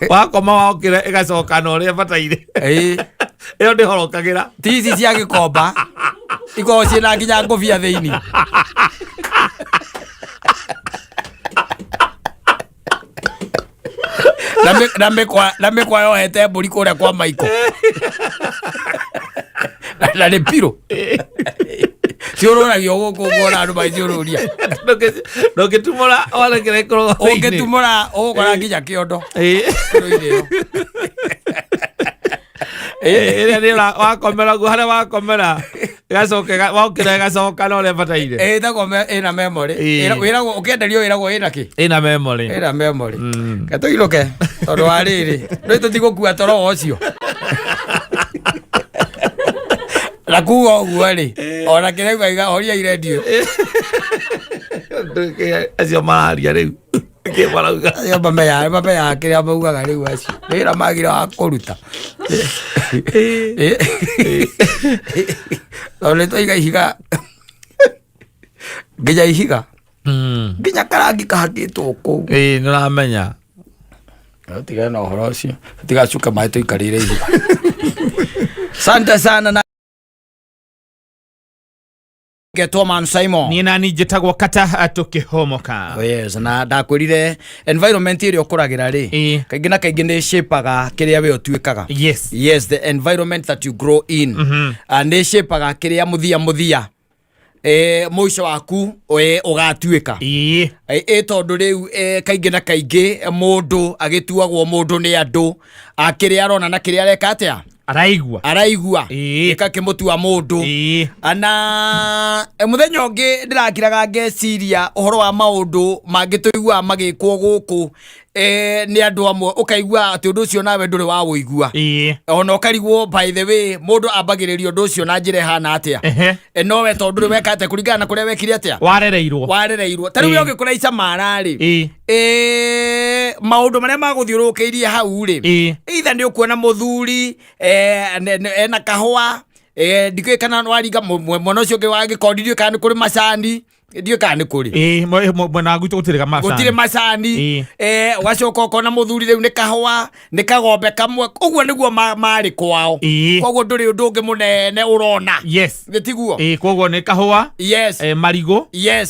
Speaker 2: Wakoma wokĩra ĩgacoka na ũrĩa ĩbataire.
Speaker 1: Ĩĩ.
Speaker 2: Ĩyo ndĩhorokagĩra.
Speaker 1: Ti ici cia gĩkomba ikoragwo ciĩna nginya ngũbia thĩinĩ. Na mĩkwa yohete mbũri kũrĩa kwa maiko na nĩ pillow ciũrũragio gũkũ ũguo na andũ magĩciũrũria.
Speaker 2: Ndũngĩtumũra warekera ĩkorwo thĩinĩ.
Speaker 1: Ũngĩtumũra ũgũkora nginya kĩondo.
Speaker 2: Ĩĩ.
Speaker 1: Pillow-inĩ ĩyo.
Speaker 2: Ĩrĩa nĩ wakomera guo harĩa wakomera ĩgacoka wokĩra ĩgacoka na ũrĩa ĩbataire.
Speaker 1: Ĩtagwo ĩna memory.
Speaker 2: Ĩĩ.
Speaker 1: Wĩragwo ũkĩenderio wĩragwo ĩna kĩ?
Speaker 2: Ĩna memory.
Speaker 1: Ĩna memory. Ketũinũke tondũ wa rĩrĩ rĩ tũtigũkua toro ũcio na kuga ũguo rĩ ona kĩrauga iga horia irendio.
Speaker 2: Acio mararia rĩu kĩ marauga?
Speaker 1: Acio mamenyaga kĩrĩa maugaga rĩu acio wĩra magira wa kũruta. Tondũ nĩ twaiga ihiga nginya ihiga nginya karangi kahakĩtwo kũu.
Speaker 2: Ĩĩ, nĩ ũramenya.
Speaker 1: Tigana na ũhoro ũcio tigacuke maĩ tũikarĩire ihiga. Sante sana na getwo Man Simon.
Speaker 2: Niĩ nani njĩtagwo Kata tũkĩhomoka.
Speaker 1: Oh, yes, na ndakwĩrire environment ĩrĩa ũkũragĩra rĩ
Speaker 2: Ĩĩ.
Speaker 1: kaingĩ na kaingĩ nĩ shapaga kĩrĩa we ũtuĩkaga. Yes, the environment that you grow in nĩ shapaga kĩrĩa mũthia mũthia mũico waku ũgatuĩka.
Speaker 2: Ĩĩ.
Speaker 1: Ĩ tondũ rĩu kaingĩ na kaingĩ mũndũ agĩtuagwo mũndũ nĩ andũ kĩrĩa arona na kĩrĩa areka atĩa?
Speaker 2: Araigua.
Speaker 1: Araigua.
Speaker 2: Ĩĩ.
Speaker 1: Gĩkakĩmũtua mũndũ.
Speaker 2: Ĩĩ.
Speaker 1: Na mũthenya ũngĩ ndĩrakiraga ngeciria ũhoro wa maũndũ mangĩ tũiguaga magĩkwo gũkũ nĩ andũ amwe ũkaigua atĩ ũndũ ũcio nawe ndũrĩ wa wũigua.
Speaker 2: Ĩĩ.
Speaker 1: Ona ũkarigwo, by the way, mũndũ ambagĩrĩria ũndũ ũcio na njĩra ĩhana atĩa?
Speaker 2: Ehe.
Speaker 1: Nowe tondũ ndũrĩ weka atĩa kũringana na kũrĩa wekire atĩa?
Speaker 2: Warereirwo.
Speaker 1: Warereirwo ta rĩu.
Speaker 2: Ĩĩ.
Speaker 1: We ũgĩkũra icamara rĩ,
Speaker 2: Ĩĩ.
Speaker 1: maũndũ marĩa magũthiũrũrũkĩirie hau rĩ,
Speaker 2: Ĩĩ.
Speaker 1: either nĩ ũkuona mũthuri ena kahũa, ndikũĩ kana waringa mwena ũcio ũngĩ wa gĩkondi, ndiũĩ kana nĩ kũrĩ macani, ndiũĩ kana nĩ kũrĩ.
Speaker 2: Ĩĩ, mwena wa gwitũ gũtirĩ macani.
Speaker 1: Gũtirĩ macani.
Speaker 2: Ĩĩ.
Speaker 1: Ũgacoka ũkona mũthuri rĩu nĩ kahũa nĩ kagombe kamwe ũguo nĩguo marĩ kwao.
Speaker 2: Ĩĩ.
Speaker 1: Koguo ndũrĩ ũndũ ũngĩ mũnene ũrona.
Speaker 2: Yes.
Speaker 1: Nĩ tiguo?
Speaker 2: Ĩĩ, koguo nĩ kahũa, marigũ,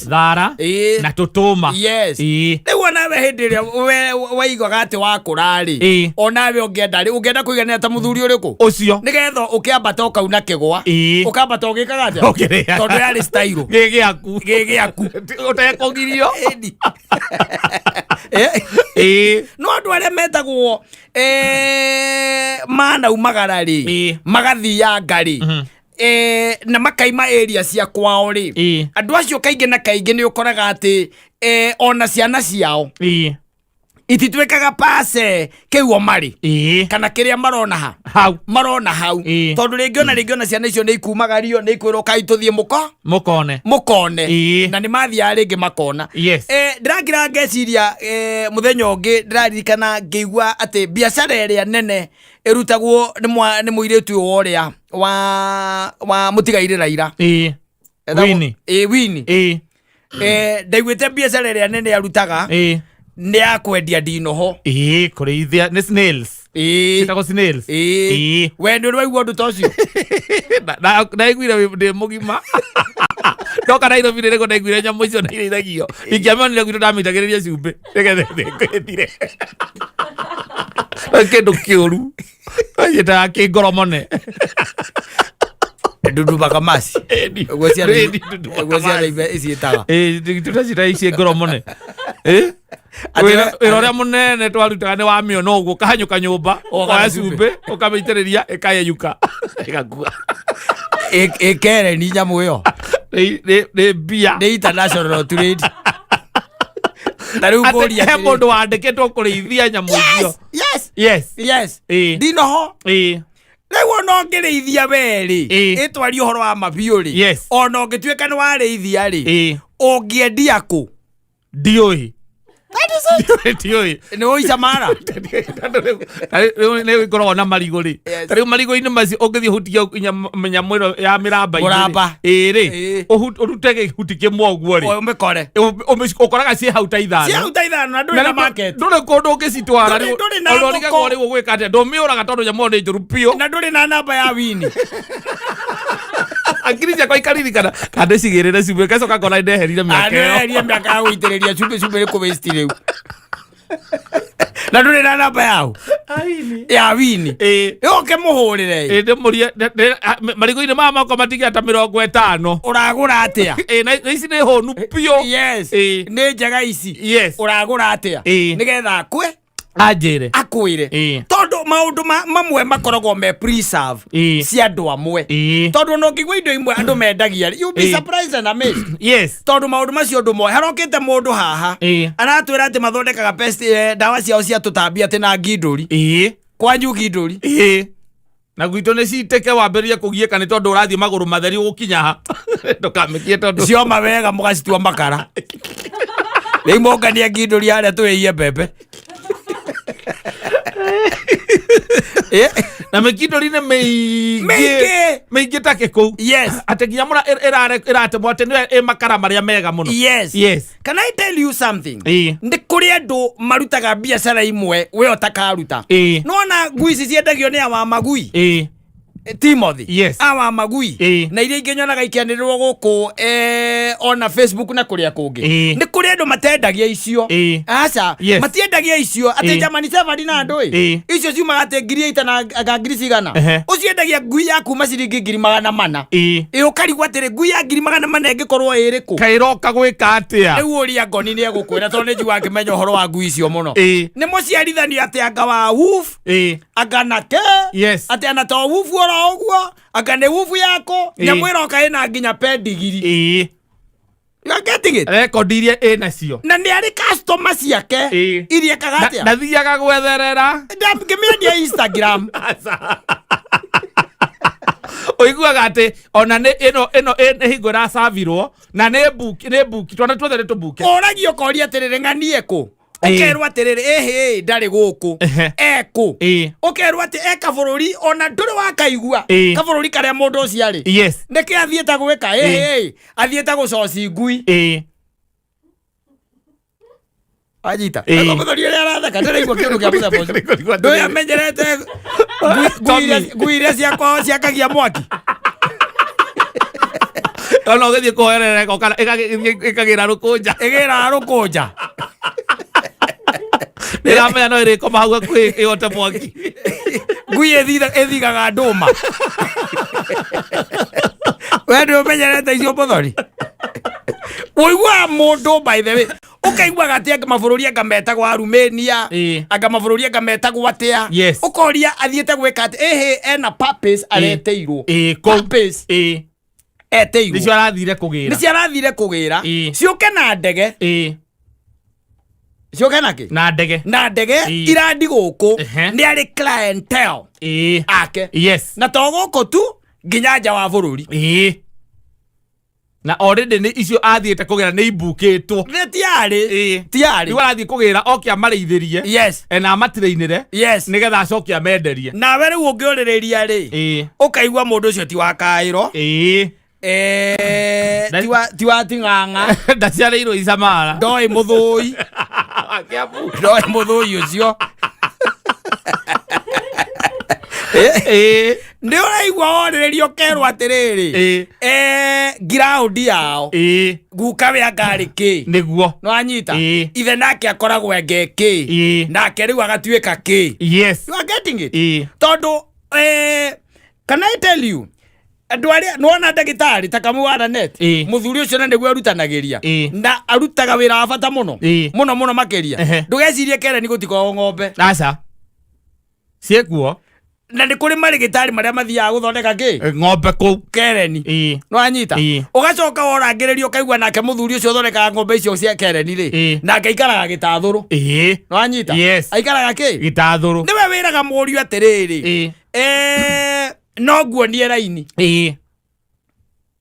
Speaker 2: thara na tũtũma. Ĩĩ.
Speaker 1: Rĩu onawe hĩndĩ ĩrĩa waiguaga atĩ wakũra rĩ,
Speaker 2: Ĩĩ.
Speaker 1: onawe ũngĩenda rĩ ũngĩenda kũiganĩra ta mũthuri ũrĩkũ?
Speaker 2: Ũcio.
Speaker 1: Nĩgetha ũkĩambata ũkauna kĩgwa.
Speaker 2: Ĩĩ.
Speaker 1: Ũkambata ũgĩkaga atĩa?
Speaker 2: Ũkĩrĩa.
Speaker 1: Tondũ yarĩ style.
Speaker 2: Gĩ gĩaku.
Speaker 1: Gĩ gĩaku.
Speaker 2: Ũtekũgirio.
Speaker 1: Ĩni.
Speaker 2: Ĩĩ.
Speaker 1: No andũ arĩa metagwo manaumagara rĩ,
Speaker 2: Ĩĩ.
Speaker 1: magathianga rĩ, na makaima area cia kwao rĩ,
Speaker 2: Ĩĩ.
Speaker 1: andũ acio kaingĩ na kaingĩ nĩ ũkoraga atĩ ona ciana ciao
Speaker 2: Ĩĩ.
Speaker 1: itituĩkaga pace kĩu o marĩ
Speaker 2: Ĩĩ.
Speaker 1: kana kĩrĩa marona ha
Speaker 2: hau.
Speaker 1: Marona hau.
Speaker 2: Ĩĩ.
Speaker 1: Tondũ rĩngĩ ona ciana icio nĩ ikumagario nĩ ikwĩrwo kai tũthiĩ mũko
Speaker 2: Mũkone.
Speaker 1: Mũkone.
Speaker 2: Ĩĩ.
Speaker 1: Na nĩ mathiaga rĩngĩ makona. Ndĩrakira ngeciria mũthenya ũngĩ ndĩraririkana ngĩigua atĩ biacara ĩrĩa nene ĩrutagwo nĩ mũirĩtu ũyũ ũrĩa wa mũtigairĩ Raila.
Speaker 2: Ĩĩ. Winnie.
Speaker 1: Ĩĩ, Winnie.
Speaker 2: Ĩĩ.
Speaker 1: Ndaiguĩte biacara ĩrĩa nene arutaga nĩ ya kwendia ndinoho.
Speaker 2: Ĩĩ, kũrĩithia nĩ snails. Ciĩtagwo snails.
Speaker 1: Ĩĩ.
Speaker 2: Ĩĩ.
Speaker 1: We ndũrĩ waigua ũndũ ta ũcio?
Speaker 2: Ndaiguire ndĩ mũgima ndoka Nairobi nĩrĩguo ndaiguire nyamũ icio nairĩithagio ingĩamĩonire gwitũ ndamĩitagĩrĩria cumbĩ nĩgetha ĩthire kĩndũ kĩũru ciĩtaga kĩngoromone.
Speaker 1: Ndundumaga maci.
Speaker 2: Ĩni.
Speaker 1: Ũguo ciana
Speaker 2: Ĩni, ndundumaga
Speaker 1: ũguo ciana
Speaker 2: maci.
Speaker 1: iciĩtaga.
Speaker 2: Tũtacita ici ngoromone.
Speaker 1: Atĩ
Speaker 2: Wĩra ũrĩa mũnene twarutaga nĩ wamĩona ũguo ũkahanyũka nyũmba
Speaker 1: Ũgana
Speaker 2: ũkoya
Speaker 1: cumbĩ.
Speaker 2: cumbĩ ũkamĩitĩrĩria ĩkayeyuka ĩgakua.
Speaker 1: Ĩkereni nyamũ ĩyo.
Speaker 2: Nĩ mbia.
Speaker 1: Nĩ international trade ta rĩu
Speaker 2: Atĩ
Speaker 1: ngũria
Speaker 2: he
Speaker 1: atĩrĩ.
Speaker 2: mũndũ wandĩkĩtwo kũrĩithia nyamũ icio.
Speaker 1: Yes.
Speaker 2: Yes.
Speaker 1: Yes.
Speaker 2: Ĩĩ.
Speaker 1: Ndinoho.
Speaker 2: Ĩĩ.
Speaker 1: Rĩu ona ũngĩrĩithia we rĩ,
Speaker 2: Ĩĩ.
Speaker 1: ĩtwarie ũhoro wa mabiũ rĩ,
Speaker 2: Yes.
Speaker 1: ona ũngĩtuĩka nĩ warĩithia rĩ,
Speaker 2: Ĩĩ.
Speaker 1: ũngĩendia kũ?
Speaker 2: Ndiũĩ. Ndiũĩ.
Speaker 1: Nĩ ũica mara.
Speaker 2: Rĩu nĩ ĩkoragwo na marigũ rĩ.
Speaker 1: Yes.
Speaker 2: Ta rĩu marigũ-inĩ macio ũngĩthiĩ ũhutie nyamũ ĩno ya mĩramba-inĩ rĩ,
Speaker 1: Mũramba.
Speaker 2: ĩĩ rĩ,
Speaker 1: Ĩĩ.
Speaker 2: ũrute gĩhuti kĩmwe ũguo rĩ,
Speaker 1: Ũmĩkore.
Speaker 2: ũkoraga ciĩ hau ta ithano.
Speaker 1: Cia ta ithano na ndũrĩ
Speaker 2: Na
Speaker 1: na
Speaker 2: rĩu
Speaker 1: market.
Speaker 2: ndũrĩ kũndũ ũngĩcitwara.
Speaker 1: Ndũrĩ-
Speaker 2: Rĩu
Speaker 1: ndũrĩ na
Speaker 2: ona
Speaker 1: thoko.
Speaker 2: ũrigagwo rĩu ũgwĩka atĩa, ndũmĩũraga tondũ nyamũ ĩyo nĩ njũru biũ.
Speaker 1: Na ndũrĩ na namba ya wini.
Speaker 2: Akiri ciakwa ikaririkana kana ndĩcigĩrĩre cumbĩ, ngacoka ngona nĩndeherire mĩaka ĩyo.
Speaker 1: Anĩeherie mĩaka ya gũitĩrĩria cumbĩ, cumbĩ nĩ kũ-waste rĩu. Na ndũrĩ na namba yao ya wini.
Speaker 2: Ĩĩ.
Speaker 1: Ũke mũhũrĩre.
Speaker 2: Ĩĩ, ndĩmũrie marigũ-inĩ maya makwa matigia ta 50.
Speaker 1: Ũragũra atĩa?
Speaker 2: Ĩĩ, na ici nĩ hũnu biũ.
Speaker 1: Yes.
Speaker 2: Ĩĩ.
Speaker 1: Nĩ njega ici.
Speaker 2: Yes.
Speaker 1: Ũragũra atĩa?
Speaker 2: Ĩĩ.
Speaker 1: Nĩgetha akwe
Speaker 2: Anjĩre.
Speaker 1: akwĩre.
Speaker 2: Ĩĩ.
Speaker 1: Tondũ maũndũ mamwe makoragwo me preserve
Speaker 2: Ĩĩ.
Speaker 1: cia andũ amwe.
Speaker 2: Ĩĩ.
Speaker 1: Tondũ ona ũngĩigua indo imwe andũ mendagia, you be
Speaker 2: Ĩĩ.
Speaker 1: surprised and amazed.
Speaker 2: Yes.
Speaker 1: Tondũ maũndũ macio ũndũ moe harokĩte mũndũ haha
Speaker 2: Ĩĩ.
Speaker 1: aratwĩra atĩ mathondekaga pest, ndawa ciao cia tũtambi atĩ na ngindũri.
Speaker 2: Ĩĩ.
Speaker 1: Kwanyu ngindũri.
Speaker 2: Ĩĩ. Na gwitũ nĩ citĩke wambĩrĩrie kũgiĩka nĩ tondũ ũrathiĩ magũrũ matheri ũgũkinya ha. Ndũkamĩkie tondũ.
Speaker 1: Cioma wega mũgacitua makara. Rĩu mongania ngindũri harĩa tũhĩhie mbembe. Eh,
Speaker 2: Na mĩkindũri nĩ mĩingĩ.
Speaker 1: Mĩingĩ.
Speaker 2: Mĩingĩ ta kĩkũu.
Speaker 1: Yes.
Speaker 2: Atĩ nginya mũra ĩratemwo atĩ nĩyo ĩ makara marĩa mega mũno.
Speaker 1: Yes.
Speaker 2: Yes.
Speaker 1: Can I tell you something?
Speaker 2: Ĩĩ.
Speaker 1: Nĩ kũrĩ andũ marutaga biacara imwe we ũtakaruta.
Speaker 2: Ĩĩ.
Speaker 1: Nĩwona ngui ici ciendagio nĩ awa magui?
Speaker 2: Ĩĩ.
Speaker 1: Timothy.
Speaker 2: Yes.
Speaker 1: Awa magui.
Speaker 2: Ĩĩ.
Speaker 1: Na iria ingĩ nyonaga ikĩanĩrĩrwo gũkũ ona Facebook na kũrĩa kũngĩ.
Speaker 2: Ĩĩ.
Speaker 1: Nĩ kũrĩ andũ matendagia icio.
Speaker 2: Ĩĩ.
Speaker 1: Aca.
Speaker 2: Yes.
Speaker 1: Matiendagia icio atĩ
Speaker 2: Ĩĩ.
Speaker 1: German Shepherd na andũ ĩ.
Speaker 2: Ĩĩ.
Speaker 1: Icio ciumaga atĩ ngiri ita na anga ngiri cigana.
Speaker 2: Ehe.
Speaker 1: Ũciendagia ngui ya kuma ciringi 400,000.
Speaker 2: Ĩĩ.
Speaker 1: Ĩ ũkarigwo atĩrĩ ngui ya 400,000 ĩngĩkorwo ĩrĩkũ?
Speaker 2: Kaĩroka gwĩka atĩa?
Speaker 1: Rĩu ũria ngoni nĩ egũkwĩra tondũ nĩ njiguaga akĩmenya ũhoro wa ngui icio mũno.
Speaker 2: Ĩĩ.
Speaker 1: Nĩ mũciarithanio atĩ anga wa woof
Speaker 2: Ĩĩ.
Speaker 1: anga nake.
Speaker 2: Yes.
Speaker 1: Atĩ ana to wufu oro ũguo anga nĩ wufu yako.
Speaker 2: Ĩĩ.
Speaker 1: Nyamũ ĩroka ĩna nginya pendigiri.
Speaker 2: Ĩĩ.
Speaker 1: You are getting it?
Speaker 2: Rekondi iria ĩ nacio.
Speaker 1: Na nĩ arĩ customer ciake
Speaker 2: Ĩĩ.
Speaker 1: iria ekaga atĩa?
Speaker 2: Ndathiaga gwetherera.
Speaker 1: Ngĩmĩendia Instagram.
Speaker 2: Ũiguaga atĩ ona nĩ ĩno ĩno nĩ hingo ĩracavirwo na nĩ mbuki nĩ mbuki twana tuothe nĩ tũmbuke.
Speaker 1: Ũragio ũkoria atĩrĩrĩ ng'anie kũ?
Speaker 2: Ĩĩ.
Speaker 1: Ũkerwo atĩrĩrĩ ĩhĩ ndarĩ gũkũ.
Speaker 2: Ehe.
Speaker 1: Ekũ?
Speaker 2: Ĩĩ.
Speaker 1: Ũkerwo atĩ e kabũrũri ona ndũrĩ wakaigua.
Speaker 2: Ĩĩ.
Speaker 1: Kabũrũri karĩa mũndũ ũcio arĩ.
Speaker 2: Yes.
Speaker 1: Nĩkĩ athiĩte gwĩka? Ĩhĩ athiĩte gũcoci ngui.
Speaker 2: Ĩĩ.
Speaker 1: Anyita.
Speaker 2: Ĩĩ.
Speaker 1: Ego mũthuri ũrĩa aratheka ndĩraigua kĩndũ kĩa mũthemba ũcio.
Speaker 2: Ndĩraigua atĩrĩrĩ.
Speaker 1: Ndũĩ amenyerete
Speaker 2: Tommy.
Speaker 1: ngui iria ciakwa ciakagia mwaki.
Speaker 2: Ona ũgĩthiĩ kũhoerera ĩgoka ĩkagĩra rũkũnja.
Speaker 1: Ĩgĩraga rũkũnja.
Speaker 2: Nĩramenya no ĩrĩkoma hau hakuhĩ ĩote mwaki.
Speaker 1: Ngui ĩthigaga ndũma. We ndũĩ ũmenyerete icio mũthoni. Ũiguaga mũndũ by the way ũkaiguaga atĩ anga mabũrũri anga metagwo Arumenia.
Speaker 2: Ĩĩ.
Speaker 1: Anga mabũrũri anga metagwo atĩa.
Speaker 2: Yes.
Speaker 1: Ũkoria athiĩte gwĩka atĩ ĩhĩ ena purpose areteirwo.
Speaker 2: Ĩĩ, kũu.
Speaker 1: Purpose
Speaker 2: Ĩĩ.
Speaker 1: eteirwo.
Speaker 2: Nĩcio arathire kũgĩra.
Speaker 1: Nĩcio arathire kũgĩra.
Speaker 2: Ĩĩ.
Speaker 1: Ciũke na ndege.
Speaker 2: Ĩĩ.
Speaker 1: Ciũke na kĩ?
Speaker 2: Na ndege.
Speaker 1: Na ndege
Speaker 2: Ĩĩ.
Speaker 1: irandi gũkũ.
Speaker 2: Ehe.
Speaker 1: Nĩ arĩ clientele
Speaker 2: Ĩĩ.
Speaker 1: ake.
Speaker 2: Yes.
Speaker 1: Na to gũkũ tu nginya nja wa bũrũri.
Speaker 2: Ĩĩ. Na already nĩ icio athiĩte kũgĩra nĩ ibukĩtwo.
Speaker 1: Nĩ tiarĩ.
Speaker 2: Ĩĩ.
Speaker 1: Tiarĩ.
Speaker 2: Rĩu arathiĩ kũgĩra oke amarĩithĩrie.
Speaker 1: Yes.
Speaker 2: Na amatirĩinĩre.
Speaker 1: Yes.
Speaker 2: Nĩgetha acoke amenderie.
Speaker 1: Nawe rĩu ũngĩũrĩrĩria rĩ.
Speaker 2: Ĩĩ.
Speaker 1: Ũkaigua mũndũ ũcio ti wa kaĩro.
Speaker 2: Ĩĩ.
Speaker 1: Ti wa ting'ang'a.
Speaker 2: Ndaciarĩirwo Isamara.
Speaker 1: Ndoĩ mũthũi.
Speaker 2: Kĩambu.
Speaker 1: Ndoĩ mũthũi ũcio.
Speaker 2: Ĩĩ.
Speaker 1: Nĩ ũraigua worĩrĩria ũkerwo atĩrĩrĩ.
Speaker 2: Ĩĩ.
Speaker 1: Ngiraũndi yao.
Speaker 2: Ĩĩ.
Speaker 1: Guka we angarĩ kĩ.
Speaker 2: Nĩguo.
Speaker 1: Nĩwanyita?
Speaker 2: Ĩĩ.
Speaker 1: Ithe nake akoragwo enge kĩ.
Speaker 2: Ĩĩ.
Speaker 1: Nake rĩu agatuĩka kĩ.
Speaker 2: Yes.
Speaker 1: You are getting it?
Speaker 2: Ĩĩ.
Speaker 1: Tondũ can I tell you andũ arĩa nĩwona ndagĩtarĩ ta Kamau wa Lanet
Speaker 2: Ĩĩ.
Speaker 1: mũthuri ũcio na nĩguo arutanagĩria
Speaker 2: Ĩĩ.
Speaker 1: na arutaga wĩra wa bata mũno
Speaker 2: Ĩĩ.
Speaker 1: mũno mũno makĩria.
Speaker 2: Ehe.
Speaker 1: Ndũgecirie Karen gũtikoragwo ng'ombe.
Speaker 2: Aca. Ciĩkuo.
Speaker 1: Na nĩ kũrĩ marĩgĩtarĩ marĩa mathiaga gũthondeka kĩ?
Speaker 2: Ng'ombe kũu.
Speaker 1: Kereni.
Speaker 2: Ĩĩ.
Speaker 1: Nĩwanyita?
Speaker 2: Ĩĩ.
Speaker 1: Ũgacoka worangĩrĩria ũkaigua nake mũthuri ũcio ũthondekaga ng'ombe icio cia Kereni rĩ.
Speaker 2: Ĩĩ.
Speaker 1: Nake aikaraga gĩtathũrũ.
Speaker 2: Ĩĩ.
Speaker 1: Nĩwanyita?
Speaker 2: Yes.
Speaker 1: Aikaraga kĩ?
Speaker 2: Gĩtathũrũ.
Speaker 1: Nĩwe wĩraga mũriũ atĩrĩrĩ.
Speaker 2: Ĩĩ.
Speaker 1: No nguonie raini.
Speaker 2: Ĩĩ.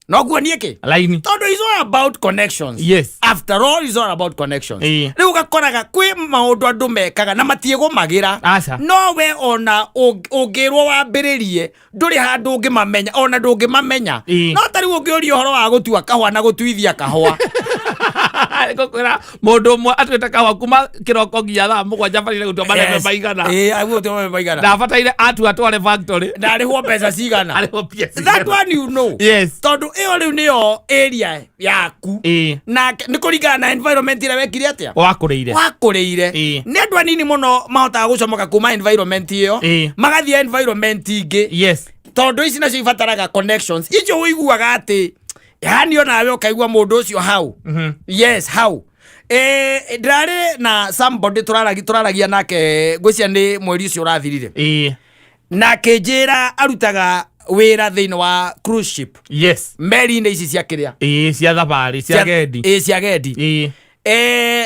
Speaker 1: No nguonie kĩ?
Speaker 2: Raini.
Speaker 1: Tondũ ico all about connections.
Speaker 2: Yes.
Speaker 1: After all, it's all about connections.
Speaker 2: Ĩĩ.
Speaker 1: Rĩu ũgakoraga kwĩ maũndũ andũ mekaga na matiĩgũmagĩra.
Speaker 2: Aca.
Speaker 1: No we ona ũngĩrwo wambĩrĩrie ndũrĩ handũ ũngĩmamenya, ona ndũngĩmamenya.
Speaker 2: Ĩĩ.
Speaker 1: No ta rĩu ũngĩũria ũhoro wa gũtua kahũa na gũtuithia kahũa.
Speaker 2: Ngũkwĩra mũndũ ũmwe atuĩte kahũa kuma kĩroko nginya thaa 7 bataire gũtua marebe
Speaker 1: Yes.
Speaker 2: maigana.
Speaker 1: Ĩĩ, aguo gũtua marebe maigana.
Speaker 2: Ndabataire atua atware factory.
Speaker 1: Na arĩhwo mbeca cigana.
Speaker 2: Arĩhwo mbia
Speaker 1: That
Speaker 2: cigana.
Speaker 1: one you know.
Speaker 2: Yes.
Speaker 1: Tondũ ĩyo rĩu nĩyo area yaku.
Speaker 2: Ĩĩ.
Speaker 1: Na nĩ kũringana na environment ĩrĩa wekire atĩa?
Speaker 2: Wakũrĩire.
Speaker 1: Wakũrĩire.
Speaker 2: Ĩĩ.
Speaker 1: Nĩ andũ anini mũno mahotaga gũcomoka kuma environment ĩyo
Speaker 2: Ĩĩ.
Speaker 1: magathiĩ environment ingĩ.
Speaker 2: Yes.
Speaker 1: Tondũ ici nacio ibataraga connections icio ũiguaga atĩ yani onawe ũkaigua mũndũ ũcio hau. Yes, hau. Ndĩrarĩ na somebody tũraragia nake ngwĩciria nĩ mweri ũcio ũrathirire.
Speaker 2: Ĩĩ.
Speaker 1: Na akĩnjĩra arutaga wĩra thĩinĩ wa cruise ship.
Speaker 2: Yes.
Speaker 1: Meri-inĩ ici cia kĩrĩa?
Speaker 2: Ĩĩ, cia thabarĩ cia gendi.
Speaker 1: Ĩĩ, cia gendi.
Speaker 2: Ĩĩ.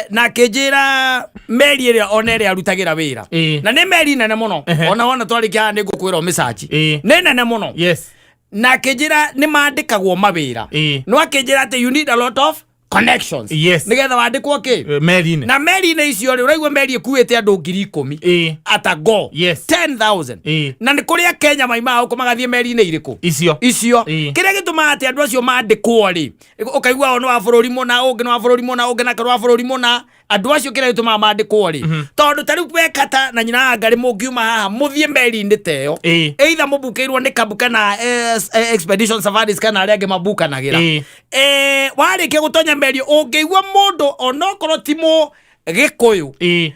Speaker 1: Na akĩnjĩra meri ĩrĩa ona ĩrĩa arutagĩra wĩra.
Speaker 2: Ĩĩ.
Speaker 1: Na nĩ meri nene mũno.
Speaker 2: Ehe.
Speaker 1: Ona wona twarĩkia haha nĩ ngũkwĩra ũmĩcaci.
Speaker 2: Ĩĩ.
Speaker 1: Nĩ nene mũno.
Speaker 2: Yes.
Speaker 1: Na akĩnjĩra nĩ mandĩkagwo mawĩra.
Speaker 2: Ĩĩ.
Speaker 1: No akĩnjĩra atĩ you need a lot of connections.
Speaker 2: Yes.
Speaker 1: Nĩgetha wandĩkwo kĩ?
Speaker 2: Meri-inĩ.
Speaker 1: Na meri-inĩ icio rĩ, ũraigua meri ĩkuĩte andũ 10,000.
Speaker 2: Ĩĩ.
Speaker 1: At a go.
Speaker 2: Yes.
Speaker 1: 10,000.
Speaker 2: Ĩĩ.
Speaker 1: Na nĩ kũrĩa Kenya maimaga gũkũ magathiĩ meri-inĩ irĩkũ?
Speaker 2: Icio.
Speaker 1: Icio.
Speaker 2: Ĩĩ.
Speaker 1: Kĩrĩa gĩtũmaga atĩ andũ acio mandĩkwo rĩ, ũkaigua ũyũ nĩ wa bũrũri mũna, ũngĩ nĩ wa bũrũri mũna, ũngĩ nake nĩ wa bũrũri mũna. Andũ acio kĩrĩa gĩtũmaga mandĩkwo rĩ, tondũ ta rĩu we Kata na nyina wa Ngarĩ mũngiuma haha mũthiĩ meri-inĩ ta ĩyo,
Speaker 2: Ĩĩ.
Speaker 1: either mũbukĩirwo nĩ Kabu kana Expedition Safaris kana arĩa angĩ mabukanagĩra.
Speaker 2: Ĩĩ.
Speaker 1: Warĩkia gũtonya meri ũngĩigua mũndũ onokorwo ti Mũgĩkũyũ
Speaker 2: Ĩĩ.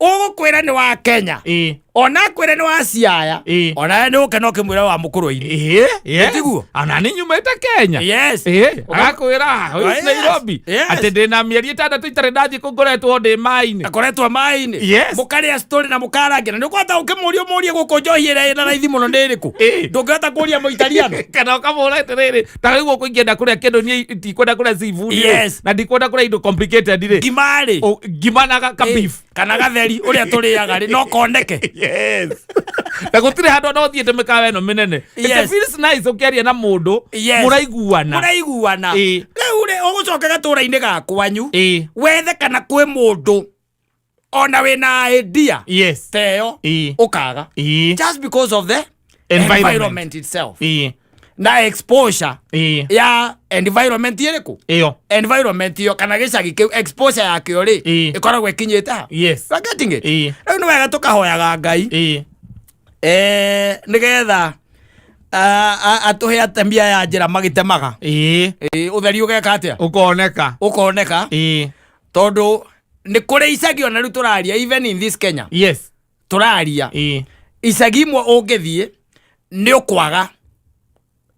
Speaker 1: ũgũkwĩra nĩ wa Kenya,
Speaker 2: Ĩĩ.
Speaker 1: ona akwĩre nĩ wa Siaya,
Speaker 2: Ĩĩ.
Speaker 1: onawe nĩ ũke no ũkĩmwĩra wa mũkũrũ-inĩ.
Speaker 2: Ĩĩ. Yes.
Speaker 1: Tiguo?
Speaker 2: Ona nĩ nyumĩte Kenya.
Speaker 1: Yes.
Speaker 2: Ĩĩ. Agakwĩra
Speaker 1: Oh, yes.
Speaker 2: Nairobi.
Speaker 1: Yes.
Speaker 2: Atĩ ndĩna mĩeri 6 itarĩ ndathiĩ kũ ngoretwo ndĩ maĩ-inĩ.
Speaker 1: Akoretwo maĩ-inĩ.
Speaker 2: Yes.
Speaker 1: Mũkarĩa story na mũkarangira. Nĩ ũkũhota ũkĩmũria ũmũrie gũkũ njohi ĩrĩa ĩna raithi mũno nĩ ĩrĩkũ?
Speaker 2: Ĩĩ.
Speaker 1: Ndũngĩhota kũria Mũitaliano.
Speaker 2: Kana ũkamũra atĩrĩrĩ, ta rĩu gũkũ ingĩenda kũrĩa kĩndũ niĩ ndikwenda kũrĩa seafood rĩ,
Speaker 1: Yes.
Speaker 2: na ndikwenda kũrĩa indo complicated rĩ.
Speaker 1: Ngima rĩ.
Speaker 2: Ngima na ka beef.
Speaker 1: Kana gatheri ũrĩa tũrĩaga rĩ, no koneke.
Speaker 2: Yes. Na gũtirĩ handũ ona ũthiĩte mĩkawa ĩno mĩnene. It
Speaker 1: Yes.
Speaker 2: feels nice ũkĩaria na mũndũ
Speaker 1: Yes.
Speaker 2: mũraiguana.
Speaker 1: Mũraiguana.
Speaker 2: Ĩĩ.
Speaker 1: Rĩu rĩ, ũgũcoka gatũra-inĩ ga kwanyu.
Speaker 2: Ĩĩ.
Speaker 1: Wethe kana kwĩ mũndũ ona wĩna idea
Speaker 2: Yes.
Speaker 1: ta ĩyo
Speaker 2: Ĩĩ.
Speaker 1: ũkaga.
Speaker 2: Ĩĩ.
Speaker 1: Just because of the
Speaker 2: Environment.
Speaker 1: environment itself.
Speaker 2: Ĩĩ.
Speaker 1: Na exposure
Speaker 2: Ĩĩ.
Speaker 1: ya environment ĩrĩkũ?
Speaker 2: Ĩyo.
Speaker 1: Environment ĩyo kana gĩcagi kĩu exposure yakĩo rĩ
Speaker 2: Ĩĩ.
Speaker 1: ĩkoragwo ĩkinyĩte ha.
Speaker 2: Yes.
Speaker 1: You are getting it?
Speaker 2: Ĩĩ.
Speaker 1: Rĩu nĩ wega tũkahoyaga Ngai
Speaker 2: Ĩĩ.
Speaker 1: nĩgetha atũhe atemia ya njĩra magĩtemaga.
Speaker 2: Ĩĩ.
Speaker 1: Ĩĩ, ũtheri ũgeka atĩa?
Speaker 2: Ũkoneka.
Speaker 1: Ũkoneka.
Speaker 2: Ĩĩ.
Speaker 1: Tondũ nĩ kũrĩ icagi ona rĩu tũraria even in this Kenya.
Speaker 2: Yes.
Speaker 1: Tũraria.
Speaker 2: Ĩĩ.
Speaker 1: Icagi imwe ũngĩthiĩ nĩ ũkwaga.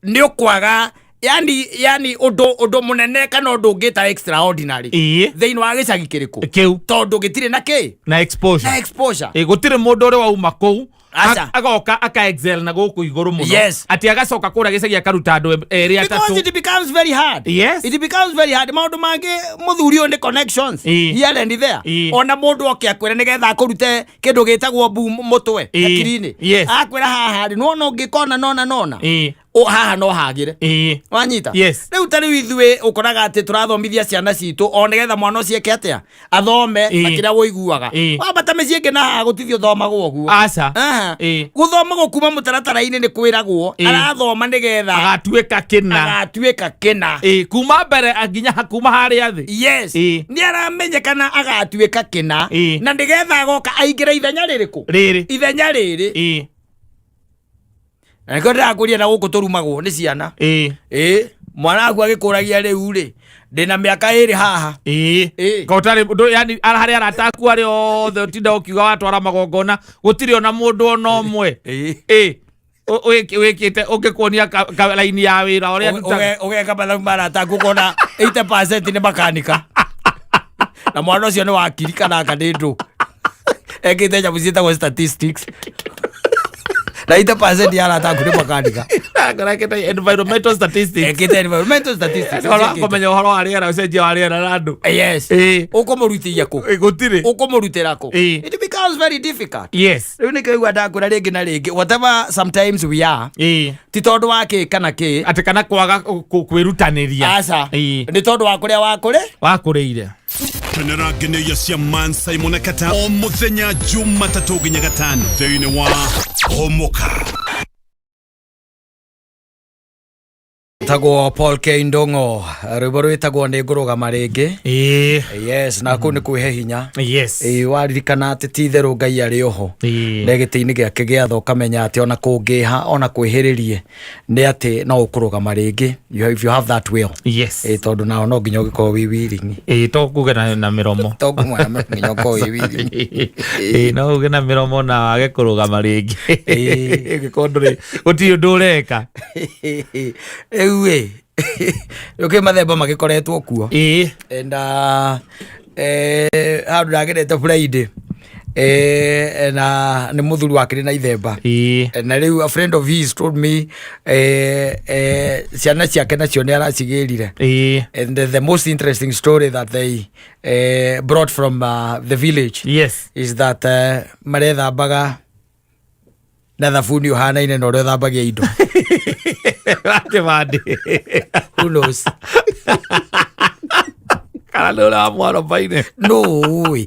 Speaker 1: Nĩ ũkwaga yani ũndũ mũnene kana ũndũ ũngĩta extraordinary.
Speaker 2: Ĩĩ.
Speaker 1: Thĩinĩ wa gĩcagi kĩrĩkũ?
Speaker 2: Kĩu.
Speaker 1: Tondũ gĩtirĩ na kĩ?
Speaker 2: Na exposure.
Speaker 1: Na exposure.
Speaker 2: Ĩĩ, gũtirĩ mũndũ ũrĩ wauma kũu
Speaker 1: Aca.
Speaker 2: Agoka aka excel na gũkũ igũrũ mũno.
Speaker 1: Yes.
Speaker 2: Atĩ agacoka kũrĩa gĩcagi akaruta andũ erĩ
Speaker 1: Because
Speaker 2: atatũ.
Speaker 1: it becomes very hard.
Speaker 2: Yes.
Speaker 1: It becomes very hard. Maũndũ mangĩ mũthuri ũyũ nĩ connections.
Speaker 2: Ĩĩ.
Speaker 1: Here and there.
Speaker 2: Ĩĩ.
Speaker 1: Ona mũndũ oke akwĩre nĩgetha akũrute kĩndũ gĩtagwo mbu mũtwe
Speaker 2: Ĩĩ.
Speaker 1: hakiri-inĩ.
Speaker 2: Yes.
Speaker 1: Akwĩra haha rĩ, nĩwona ũngĩkona nona nona.
Speaker 2: Ĩĩ.
Speaker 1: Haha no hagĩre.
Speaker 2: Ĩĩ.
Speaker 1: Wanyita?
Speaker 2: Yes.
Speaker 1: Rĩu ta rĩu ithuĩ ũkoraga atĩ tũrathomithia ciana citũ o nĩgetha mwana ũcio eke atĩa? Athome
Speaker 2: Ĩĩ.
Speaker 1: na kĩrĩa ũiguaga.
Speaker 2: Ĩĩ.
Speaker 1: Wambata mĩciĩ ĩngĩ na haha gũtithio thomagwo ũguo.
Speaker 2: Aca.
Speaker 1: Aha.
Speaker 2: Ĩĩ.
Speaker 1: Gũthoma kuma mũtaratara-inĩ nĩ kwĩragwo
Speaker 2: Ĩĩ.
Speaker 1: arathoma nĩgetha
Speaker 2: Agatuĩka kĩna.
Speaker 1: agatuĩka kĩna.
Speaker 2: Ĩĩ, kuma mbere nginya kuma harĩa thĩ.
Speaker 1: Yes.
Speaker 2: Ĩĩ.
Speaker 1: Nĩ aramenyekana agatuĩka kĩna
Speaker 2: Ĩĩ.
Speaker 1: na nĩgetha agoka aingĩre ithenya rĩrĩkũ?
Speaker 2: Rĩrĩ.
Speaker 1: Ithenya rĩrĩ.
Speaker 2: Ĩĩ.
Speaker 1: Na nĩkĩo ndĩrakũria na gũkũ tũrumagwo nĩ ciana.
Speaker 2: Ĩĩ.
Speaker 1: Ĩĩ. Mwana waku agĩkũragia rĩu rĩ, ndĩna mĩaka 2 haha.
Speaker 2: Ĩĩ.
Speaker 1: Ĩĩ.
Speaker 2: Ka ũtarĩ ndũ yani harĩa arata aku arĩa othe ũtinda ũkiuga watwara magongona gũtirĩ ona mũndũ ona ũmwe.
Speaker 1: Ĩĩ.
Speaker 2: Ĩĩ. Wĩkĩte ũngĩkuonia ka raini ya wĩra ũrĩa ndutaga.
Speaker 1: Ũgeka mathabu ma arata aku ũkona 80% nĩ makanika. Na mwana ũcio nĩ wakiri kana anga nĩ ndũ. Ekĩte nyamũ ciĩtagwo statistics. Na 80% ya arata aku nĩ makanika.
Speaker 2: Ekĩte environmental statistics.
Speaker 1: Ekĩte environmental statistics.
Speaker 2: Ũhoro wa kũmenya ũhoro wa rĩera ũcenjia wa rĩera na andũ.
Speaker 1: Yes.
Speaker 2: Ĩĩ.
Speaker 1: Ũkũmũrutithia kũ?
Speaker 2: Ĩĩ, gũtirĩ.
Speaker 1: Ũkũmũrutĩra kũ?
Speaker 2: Ĩĩ.
Speaker 1: It becomes sounds very difficult.
Speaker 2: Yes.
Speaker 1: Rĩu nĩkĩo igua ndakwĩra rĩngĩ na rĩngĩ, whatever sometimes we are,
Speaker 2: Ĩĩ.
Speaker 1: ti tondũ wa kĩ kana kĩ.
Speaker 2: Atĩ kana kwaga kwĩrutanĩria.
Speaker 1: Aca.
Speaker 2: Ĩĩ.
Speaker 1: Nĩ tondũ wa kũrĩa wakũrĩ.
Speaker 2: Wakũrĩire.
Speaker 3: Kenera ngeneia cia Man Simon na Kata o muthenya Jumatatũ nginya Gatano thĩinĩ wa Homoka.
Speaker 1: Tagwo Paul K Ndongo, rwĩmbo rwĩtagwo nĩ ngũrũgama rĩngĩ.
Speaker 2: Ĩĩ.
Speaker 1: Yes, na kũu nĩ kwĩhe hinya.
Speaker 2: Yes.
Speaker 1: Ĩĩ, waririkana atĩ ti itherũ Ngai arĩ oho
Speaker 2: Ĩĩ.
Speaker 1: na gĩtĩ-inĩ gĩake gĩa tha, ũkamenya atĩ ona kũngĩha ona kwĩhĩrĩrie nĩ atĩ no ũkũrũgama rĩngĩ. If you have that will.
Speaker 2: Yes.
Speaker 1: Ĩĩ, tondũ nao no nginya ũgĩkorwo wĩ willing.
Speaker 2: Ĩĩ, to kuge na mĩromo.
Speaker 1: To kumwe na nginya ũkorwo wĩ willing.
Speaker 2: Ĩĩ, no uge na mĩromo na wage kũrũgama rĩngĩ.
Speaker 1: Ĩĩ.
Speaker 2: Ĩngĩkorwo ndũrĩ gũtirĩ ũndũ ũreka.
Speaker 1: Rĩu ĩ rĩu kwĩ mathemba magĩkoretwo kuo.
Speaker 2: Ĩĩ.
Speaker 1: And handũ ndagerete Friday, na nĩ mũthuri wakĩrĩ na ithemba.
Speaker 2: Ĩĩ.
Speaker 1: Na rĩu a friend of his told me ciana ciake nacio nĩ aracigĩrire.
Speaker 2: Ĩĩ.
Speaker 1: And the most interesting story that they brought from the village is that marethambaga na thabuni ũhanaine na ũrĩa ũthambagia indo.
Speaker 2: Kĩbandĩ.
Speaker 1: Who knows?
Speaker 2: Kana nĩ ũrĩa wa mwarobaine.
Speaker 1: No ũĩ.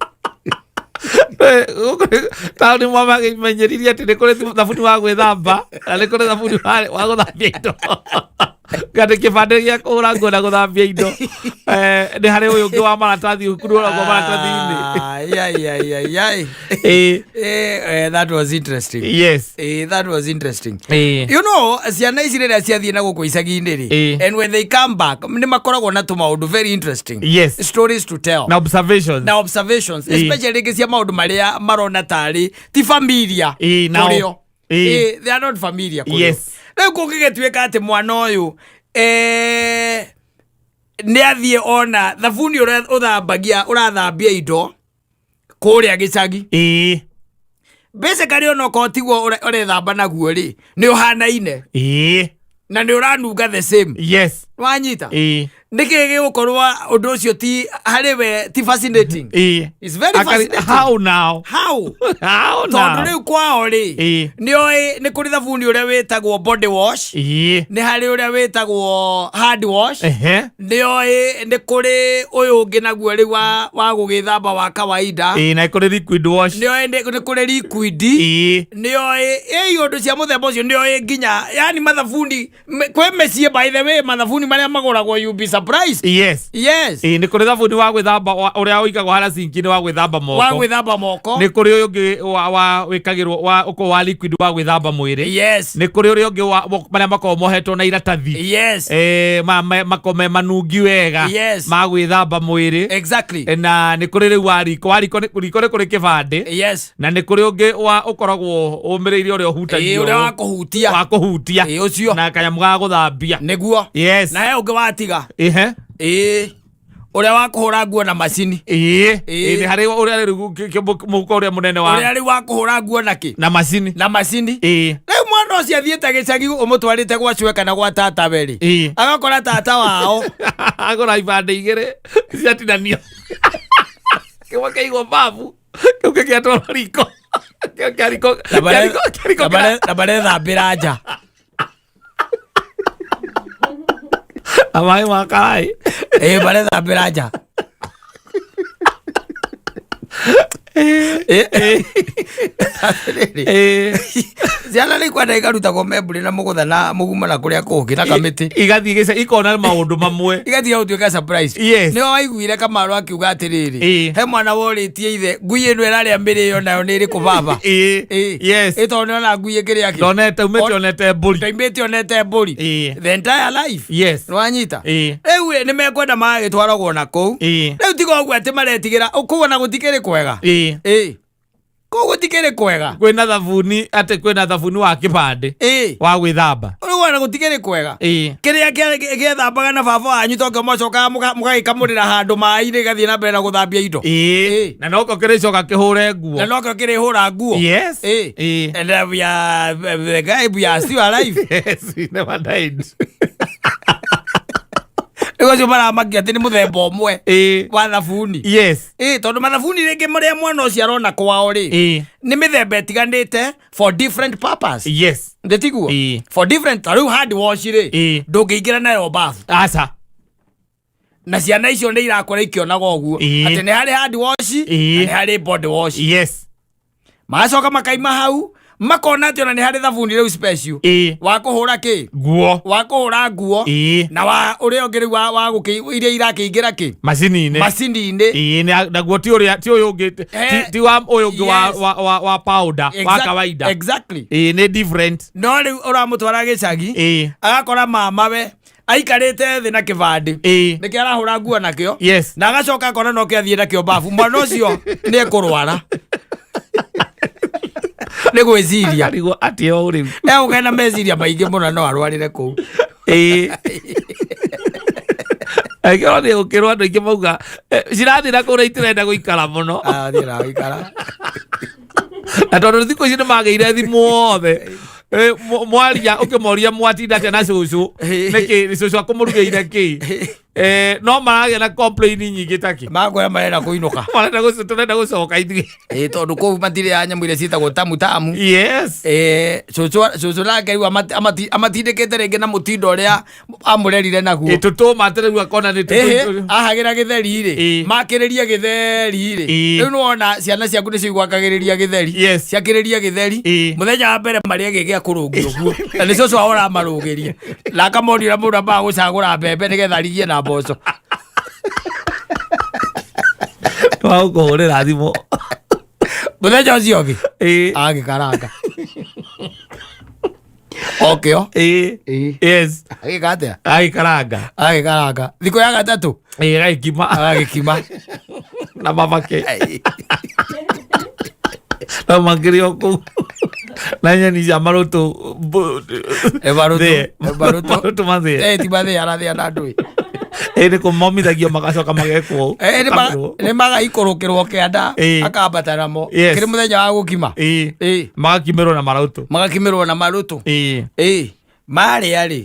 Speaker 2: Taũni mwamamenyeririe atĩ nĩ kũrĩ thabuni wa gwĩthamba na nĩ kũrĩ thabuni wa gũthambia indo, atĩ kĩbandĩ gĩa kũhũra nguo na gũthambia indo, nĩ harĩ ũyũ ũngĩ wa maratathi ũkururagwo maratathi-inĩ.
Speaker 1: Ai, ai, ai, ai, ai.
Speaker 2: Ĩĩ.
Speaker 1: That was interesting.
Speaker 2: Yes.
Speaker 1: That was interesting.
Speaker 2: Ĩĩ.
Speaker 1: Ciana ici rĩrĩa ciathiĩ na gũkũ icagi-inĩ rĩ, and when they come back nĩ makoragwo na tũmaũndũ very interesting stories to tell
Speaker 2: na observations.
Speaker 1: Na observations, especially rĩngĩ cia maũndũ marĩa marona tarĩ ti familiar
Speaker 2: Ĩĩ, nao.
Speaker 1: kũrĩ o.
Speaker 2: Ĩĩ.
Speaker 1: They are not familiar kũrĩ o. Rĩu kũngĩgĩtuĩka atĩ mwana ũyũ nĩ athiĩ ona thabuni ũrĩa ũthambagia ũrathambia indo kũrĩa gĩcagi, basically onokorwo tiguo ũrethamba naguo rĩ, nĩ ũhanaine na nĩ ũranunga the same. Wanyita? Nĩkĩ gĩgũkorwo ũndũ ũcio ti harĩ we ti fascinating? It's very fascinating.
Speaker 2: How now?
Speaker 1: How?
Speaker 2: How
Speaker 1: Tondũ
Speaker 2: now?
Speaker 1: rĩu kwao rĩ, nĩoĩ nĩ kũrĩ thabuni ũrĩa wĩtagwo body wash, nĩ harĩ ũrĩa wĩtagwo hand wash, nĩoĩ nĩ kũrĩ ũyũ ũngĩ naguo rĩu wa gũgĩthamba wa kawaida.
Speaker 2: Ĩĩ, na kũrĩ liquid wash.
Speaker 1: Nĩoĩ nĩ kũrĩ liquid. Nĩoĩ ĩ ũndũ cia mũthemba ũcio, nĩoĩ nginya yani mathabuni kwĩ mĩciĩ, by the way, mathabuni marĩa magũragwo, you be surprised. Yes.
Speaker 2: Ĩĩ, nĩ kũrĩ thabuni wa gwĩthamba ũrĩa ũigagwo harĩa sinki-inĩ wa gwĩthamba moko.
Speaker 1: Wa gwĩthamba moko.
Speaker 2: Nĩ kũrĩ ũyũ ũngĩ wa wĩkagĩrwo wa ũkorwo wa liquid wa gwĩthamba mwĩrĩ. Nĩ kũrĩ ũrĩa ũngĩ wa marĩa makoragwo mohetwo na iratathi, makoragwo me manungi wega, ma gwĩthamba mwĩrĩ. Na nĩ kũrĩ rĩu wa riko, wa riko riko nĩ kũrĩ kĩbandĩ. Na nĩ kũrĩ ũngĩ wa ũkoragwo ũmĩrĩirie ũrĩa ũhutagio.
Speaker 1: Ũrĩa wa kũhutia.
Speaker 2: Wa kũhutia.
Speaker 1: Ĩĩ, ũcio.
Speaker 2: Na kanyamũ ga gũthambia.
Speaker 1: Nĩguo. Na he ũngĩ watiga. Ĩĩ, ũrĩa wa kũhũra nguo na macini.
Speaker 2: Ĩĩ.
Speaker 1: Ĩĩ.
Speaker 2: Ĩĩ, nĩ harĩ ũrĩa rĩu mũhuko ũrĩa mũnene wa
Speaker 1: Ũrĩa rĩu wa kũhũra nguo na kĩ?
Speaker 2: Na macini.
Speaker 1: Na macini. Rĩu mwana ũcio athiĩte gĩcagi ũmũtwarĩte gwa cwe kana gwa tatawe rĩ, agakora tata wao
Speaker 2: agũra ibandĩ igĩrĩ ciatinanio, kĩmwe kĩaigwo babu, kĩu kĩgĩatwarwo riko. Kĩu kĩa riko kĩa riko
Speaker 1: na marethambĩra nja.
Speaker 2: Na maĩ ma karaĩ.
Speaker 1: Ĩĩ, marethambĩra nja. Atĩrĩrĩ, ciana nĩ ikwenda ikarutagwo membũrĩ na mũgũtha na mũgumo na kũrĩa kũngĩ na kamĩtĩ.
Speaker 2: Igathiĩ gĩca ikona maũndũ mamwe.
Speaker 1: Igatiga gũtuĩka surprise. Nĩwe waiguire Kamaru akiuga atĩrĩrĩ, he mwana worĩtie ithe, ngui ĩno ĩrarĩa mĩrĩo nayo nĩ ĩrĩkũ, baba? Ĩ tondũ nĩona ngui ĩkĩrĩa kĩ?
Speaker 2: Ndonete umĩte onete mbũri.
Speaker 1: Ndaimĩte onete mbũri the entire life. Nĩwanyita? Rĩu rĩ, nĩ mekwenda magagĩtwaragwo na kũu. Rĩu tiga ũguo atĩ maretigĩra kũu ona gũtikĩrĩ kwega. Ĩĩ, kũu gũtikĩrĩ kwega.
Speaker 2: Kwĩna thabuni, atĩ kwĩna thabuni wa kĩbandĩ wa gwĩthamba.
Speaker 1: Rĩu ona gũtikĩrĩ kwega. Kĩrĩa gĩethambaga na baba wanyu tokĩo mwacokaga mũgagĩkamũrĩra handũ maĩ-inĩ gĩgathiĩ na mbere na gũthambia indo.
Speaker 2: Na noko kĩrĩcoka kĩhũre nguo.
Speaker 1: Na nokĩo kĩrĩhũra nguo. And we are the guy, we are still alive.
Speaker 2: Yes, we never died.
Speaker 1: Rĩu acio maramakia atĩ nĩ mũthemba ũmwe wa thabuni.
Speaker 2: Yes.
Speaker 1: Ĩ, tondũ mathabuni rĩngĩ marĩa mwana ũcio arona kwao rĩ, nĩ mĩthemba ĩtiganĩte for different purpose. Ndĩtiguo?
Speaker 2: Ĩ.
Speaker 1: For different, ta rĩu hand wash rĩ, ndũngĩingĩra nayo bafu.
Speaker 2: Aca.
Speaker 1: Na ciana icio nĩ irakũra ikĩonaga ũguo, atĩ nĩ harĩ hand wash na nĩ harĩ body wash. Magacoka makaima hau, makona atĩ ona nĩ harĩ thabuni rĩu special wa kũhũra kĩ,
Speaker 2: Nguo.
Speaker 1: wa kũhũra nguo, na wa ũrĩa ũngĩ rĩu wa gũkĩ iria irakĩingĩra kĩ,
Speaker 2: macini-inĩ.
Speaker 1: Macini-inĩ.
Speaker 2: Ĩ, naguo ti ũrĩa, ti ũyũ ũngĩ, ti wa ũyũ ũngĩ wa wa powder wa kawaida. Ĩ, nĩ different.
Speaker 1: No rĩu ũramũtwara gĩcagi, agakora mamawe aikarĩte thĩ na kĩbandĩ, nĩkĩo arahũra nguo nakĩo, na agacoka akona no kĩathiĩ nakĩo babu. Mwana ũcio nĩ ekũrwara nĩ gwĩciria.
Speaker 2: Akarigwo atĩ o rĩu.
Speaker 1: Egũkena na meciria maingĩ mũno, no arwarĩre kũu.
Speaker 2: Ĩ, angĩkorwo nĩ gũkĩrwo andũ aingĩ mauga, cirathiĩ na kũrĩa, itirenda gũikara mũno.
Speaker 1: Athiĩ na gũikara.
Speaker 2: Na tondũ thikũ ici nĩ magĩire thimũ othe, mwaria ũkĩmoria mwatinda atĩa na cũcũ, nĩkĩ cũcũ akũmũrugĩire kĩ, no maragĩa na complain nyingĩ takĩ.
Speaker 1: Makwĩra marenda kũinũka.
Speaker 2: Marenda tũrenda gũcoka ithuĩ.
Speaker 1: Ĩ, tondũ kũu matirĩ ya nyamũ iria ciĩtagwo tamu tamu. Cũcũ, cũcũ nake rĩu amatindĩkĩte rĩngĩ na mũtindo ũrĩa amũrerire naguo.
Speaker 2: Tũtũma atĩ rĩu akona nĩ
Speaker 1: Ĩhĩ, ahagĩra gĩtheri rĩ, makĩrĩria gĩtheri rĩ. Rĩu nĩwona ciana ciaku nĩcio igwakagĩrĩria gĩtheri. Ciakĩrĩria gĩtheri, mũthenya wa mbere marĩa gĩgĩa kũrũngio guo, na nĩ cũcũ wao ũramarũgĩria, na akamonia ũrĩa mũndũ ambaga gũcagũra mbembe nĩgetha arigie na mboco.
Speaker 2: Wagũkũhũrĩra thimũ.
Speaker 1: Mũthenya ũcio ũngĩ agĩkaranga okĩo. Agĩka atĩa?
Speaker 2: Agĩkaranga.
Speaker 1: Agĩkaranga thikũ ya gatatũ.
Speaker 2: Agĩkima.
Speaker 1: Agagĩkima.
Speaker 2: Na mamake na makĩrĩ o kũu na nyeni cia marũtũ.
Speaker 1: Marũtũ.
Speaker 2: Thĩe.
Speaker 1: Marũtũ.
Speaker 2: Marũtũ mathĩe.
Speaker 1: Ti mathĩe, arathĩa na ndũĩ.
Speaker 2: Nĩ kũmomithagio magacoka magekwo.
Speaker 1: Nĩ magaikũrũkĩrwo kĩanda, akambata namo. Kĩrĩ mũthenya wa gũkima.
Speaker 2: Magakimĩrwo na marũtũ.
Speaker 1: Magakimĩrwo na marũtũ. Marĩa rĩ,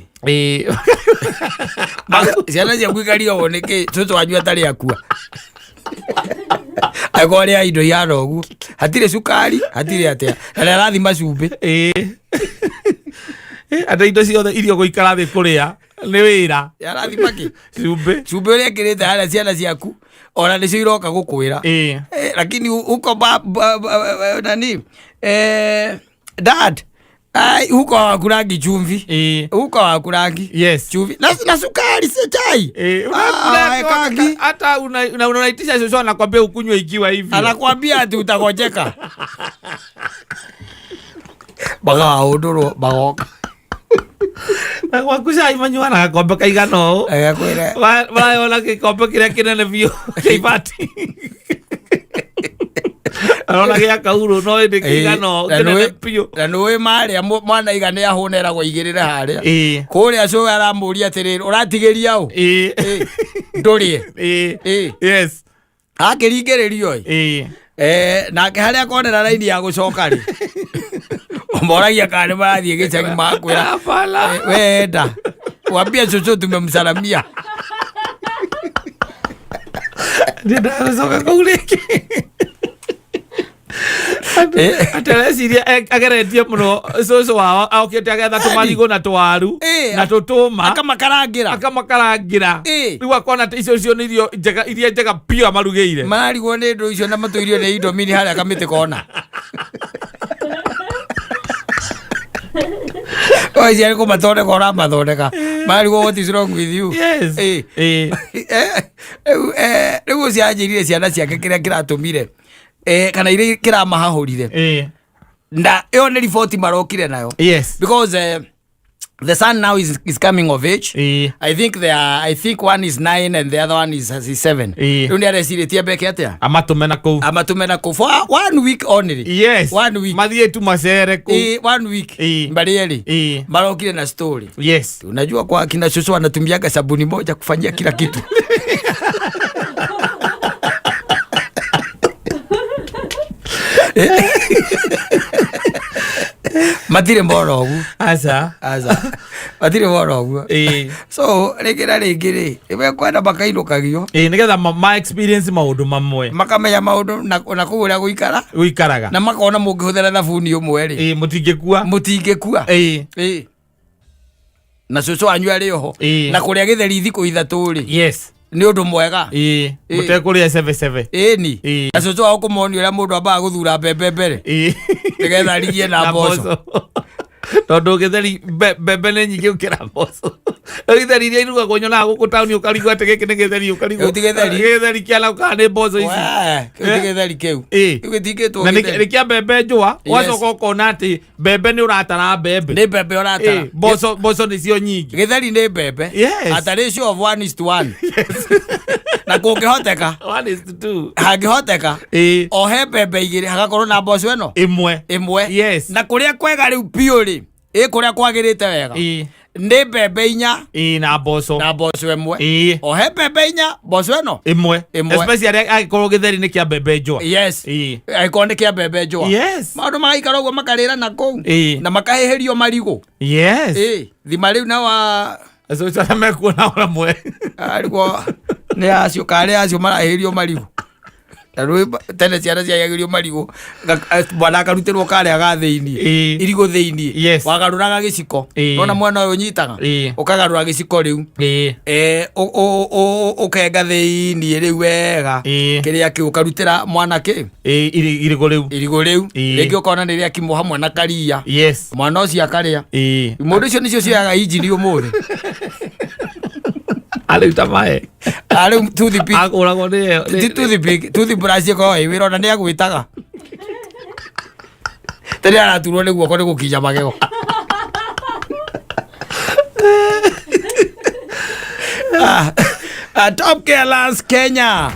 Speaker 1: ciana ciaku ikarigagwo nĩkĩ cũcũ wanyu atarĩ akua, angĩkorwo arĩa indo ihana ũguo, hatirĩ cukari, hatirĩ atĩa, na nĩ arathima cumbĩ.
Speaker 2: Atĩ indo ciothe irio gũikara thĩ kũrĩa nĩ wĩra.
Speaker 1: Arathima kĩ?
Speaker 2: Cumbĩ.
Speaker 1: Cumbĩ ũrĩa ĩkĩrĩte harĩa, ciana ciaku ona nĩcio iroka gũkwĩra, "Lakini huko ba, nani, dad, ai, huko hawakulangi chumvi. Huko hawakulangi chumvi na sukari, si chai." Ah, hawawekangi.
Speaker 2: Hata unaitisha shosho, anakwambia ukunywe ikiwa hivi.
Speaker 1: Anakwambia ati utagonjeka, magaũndũrwo magoka.
Speaker 2: Na gwaku cai manyuaga na gakombe kaigana ũũ?
Speaker 1: Agakwĩra.
Speaker 2: Marayona gĩkombe kĩrĩa kĩnene biũ kĩa ibati, arona gĩa kaurũ, no ĩndĩ kĩigana ũũ, kĩnene biũ.
Speaker 1: Na nĩũĩ marĩa mwana iga nĩ ahũna, eragwo igĩrĩre harĩa kũrĩa. Cũwe aramũria atĩrĩrĩ, ũratigĩria ũ? Ndũrĩe. Akĩringĩrĩrio ĩ. Nake harĩa akonera raini ya gũcoka rĩ, moragia kana nĩ marathiĩ gĩcagi, makwĩra,
Speaker 2: Hapana.
Speaker 1: "Wenda wambia cũcũ tumemsalamia."
Speaker 2: Ndĩndagũcoka kũu rĩngĩ. Atĩ areciria ageretie mũno cũcũ wao okĩte agetha tũmarigũ na tũwaru na tũtũma,
Speaker 1: akamakarangĩra.
Speaker 2: Akamakarangĩra. Rĩu akona atĩ icio cio nĩ irio njega, iria njega biũ amarugĩire.
Speaker 1: Mararigwo nĩ ndũ icio na matũirio nĩ indomini harĩa kamĩtĩ kona. Oici arĩ kũmathondeka ũramathondeka, mararigwo, "What is wrong with you?" Rĩu ũcio anjĩrire ciana ciake kĩrĩa kĩratũmire, kana iria kĩramahahũrire, na ĩyo nĩ riboti marokire nayo, because the son now is coming of age. I think they are, I think one is 9 and the other one is 7. Rĩu nĩ arecirĩtie mbeke atĩa?
Speaker 2: Amatũme na kũu.
Speaker 1: Amatũme na kũu for one week only. One week.
Speaker 2: Mathiĩ tu macere kũu.
Speaker 1: One week. Marĩ erĩ marokire na story. Unajua kwa kina shosho anatumiaga sabuni moja kufanyia kila kitu. Matirĩ mona ũguo.
Speaker 2: Aca.
Speaker 1: Aca, matirĩ mona ũguo. So rĩngĩ na rĩngĩ rĩ, nĩmekwenda makainũkagio.
Speaker 2: Ĩĩ, nĩgetha ma experience maũndũ mamwe.
Speaker 1: Makamenya maũndũ na kũu ũrĩa gũikara
Speaker 2: gũikaraga.
Speaker 1: Na makona mũngĩhũthĩra thabuni ũmwe rĩ,
Speaker 2: Ĩĩ, mũtingĩkua.
Speaker 1: Mũtingĩkua. Ĩĩ, na cũcũ wanyu arĩ oho. Na kũrĩa gĩtheri thikũ 3 rĩ, nĩ ũndũ mwega. Ĩĩ.
Speaker 2: Mũtekũrĩa cebe cebe.
Speaker 1: Ĩni.
Speaker 2: Ĩĩ.
Speaker 1: Na cũcũ wao kũmonia ũrĩa mũndũ ambaga gũthura mbembe mbere, nĩgetha arigie na mboco.
Speaker 2: Tondũ gĩtheri mbembe nĩ nyingĩ gũkĩra mboco. Rĩu gĩtheri iria irugagwo nyonaga gũkũ taũni, ũkarigwo atĩ gĩkĩ nĩ gĩtheri, ũkarigwo.
Speaker 1: Kĩu ti gĩtheri.
Speaker 2: Gĩtheri kĩana kana nĩ mboco ici?
Speaker 1: Wee, kĩu ti gĩtheri kĩu. Kĩu gĩtingĩtwo
Speaker 2: Na
Speaker 1: gĩtheri.
Speaker 2: nĩ kĩa mbembe njũa.
Speaker 1: Yes.
Speaker 2: Ũgacoka ũkona atĩ mbembe nĩ ũratara mbembe.
Speaker 1: Nĩ mbembe ũratara.
Speaker 2: Mboco nĩcio nyingĩ.
Speaker 1: Gĩtheri nĩ mbembe. At a ratio of 1:1, na kũngĩhoteka,
Speaker 2: 1:2.
Speaker 1: Hangĩhoteka, o he mbembe igĩrĩ hagakorwo na mboco ĩno
Speaker 2: ĩmwe.
Speaker 1: Ĩmwe. Na kũrĩa kwega rĩu biũ rĩ, ĩ kũrĩa kwagĩrĩte wega, nĩ mbembe inya
Speaker 2: Ĩĩ, na mboco.
Speaker 1: Na mboco ĩmwe. O he mbembe inya, mboco ĩno
Speaker 2: ĩmwe.
Speaker 1: Ĩmwe.
Speaker 2: Especially angĩkorwo gĩtheri nĩ kĩa mbembe njũa.
Speaker 1: Angĩkorwo nĩ kĩa mbembe njũa. Maũndũ magaikara ũguo, makarĩra na kũu na makahĩhĩrio marigũ. Ĩĩ, thima rĩu na wa
Speaker 2: Acio arĩa mekuona o ramwe.
Speaker 1: Arigwo nĩ acio karĩ acio marahĩhĩrio marigũ. Na rĩu tene ciana ciahĩhagĩrio marigũ, mwana akarutĩrwo karĩa ga thĩiniĩ, irigũ thĩiniĩ. Wagarũraga gĩciko. Nona mwana ũyũ ũnyitaga, ũkagarũra gĩciko rĩu. Ũkenga thĩiniĩ rĩu wega. Kĩrĩa kĩu ũkarutĩra mwana kĩ
Speaker 2: Irigũ rĩu.
Speaker 1: Irigũ rĩu. Rĩngĩ ũkona nĩ rĩakimwo hamwe na karia. Mwana ũcio akarĩa. Mũndũ ũcio nĩcio cioyaga injini ũmũthĩ.
Speaker 2: Arĩu ta mae.
Speaker 1: Rĩu toothpick.
Speaker 2: Agũragwo nĩ
Speaker 1: Ti toothpick, toothbrush ĩkoragwo ĩ wĩra, ona nĩ agwĩtaga tene araturwo nĩ guoko nĩ gũkinya magego. Top Care Lands Kenya.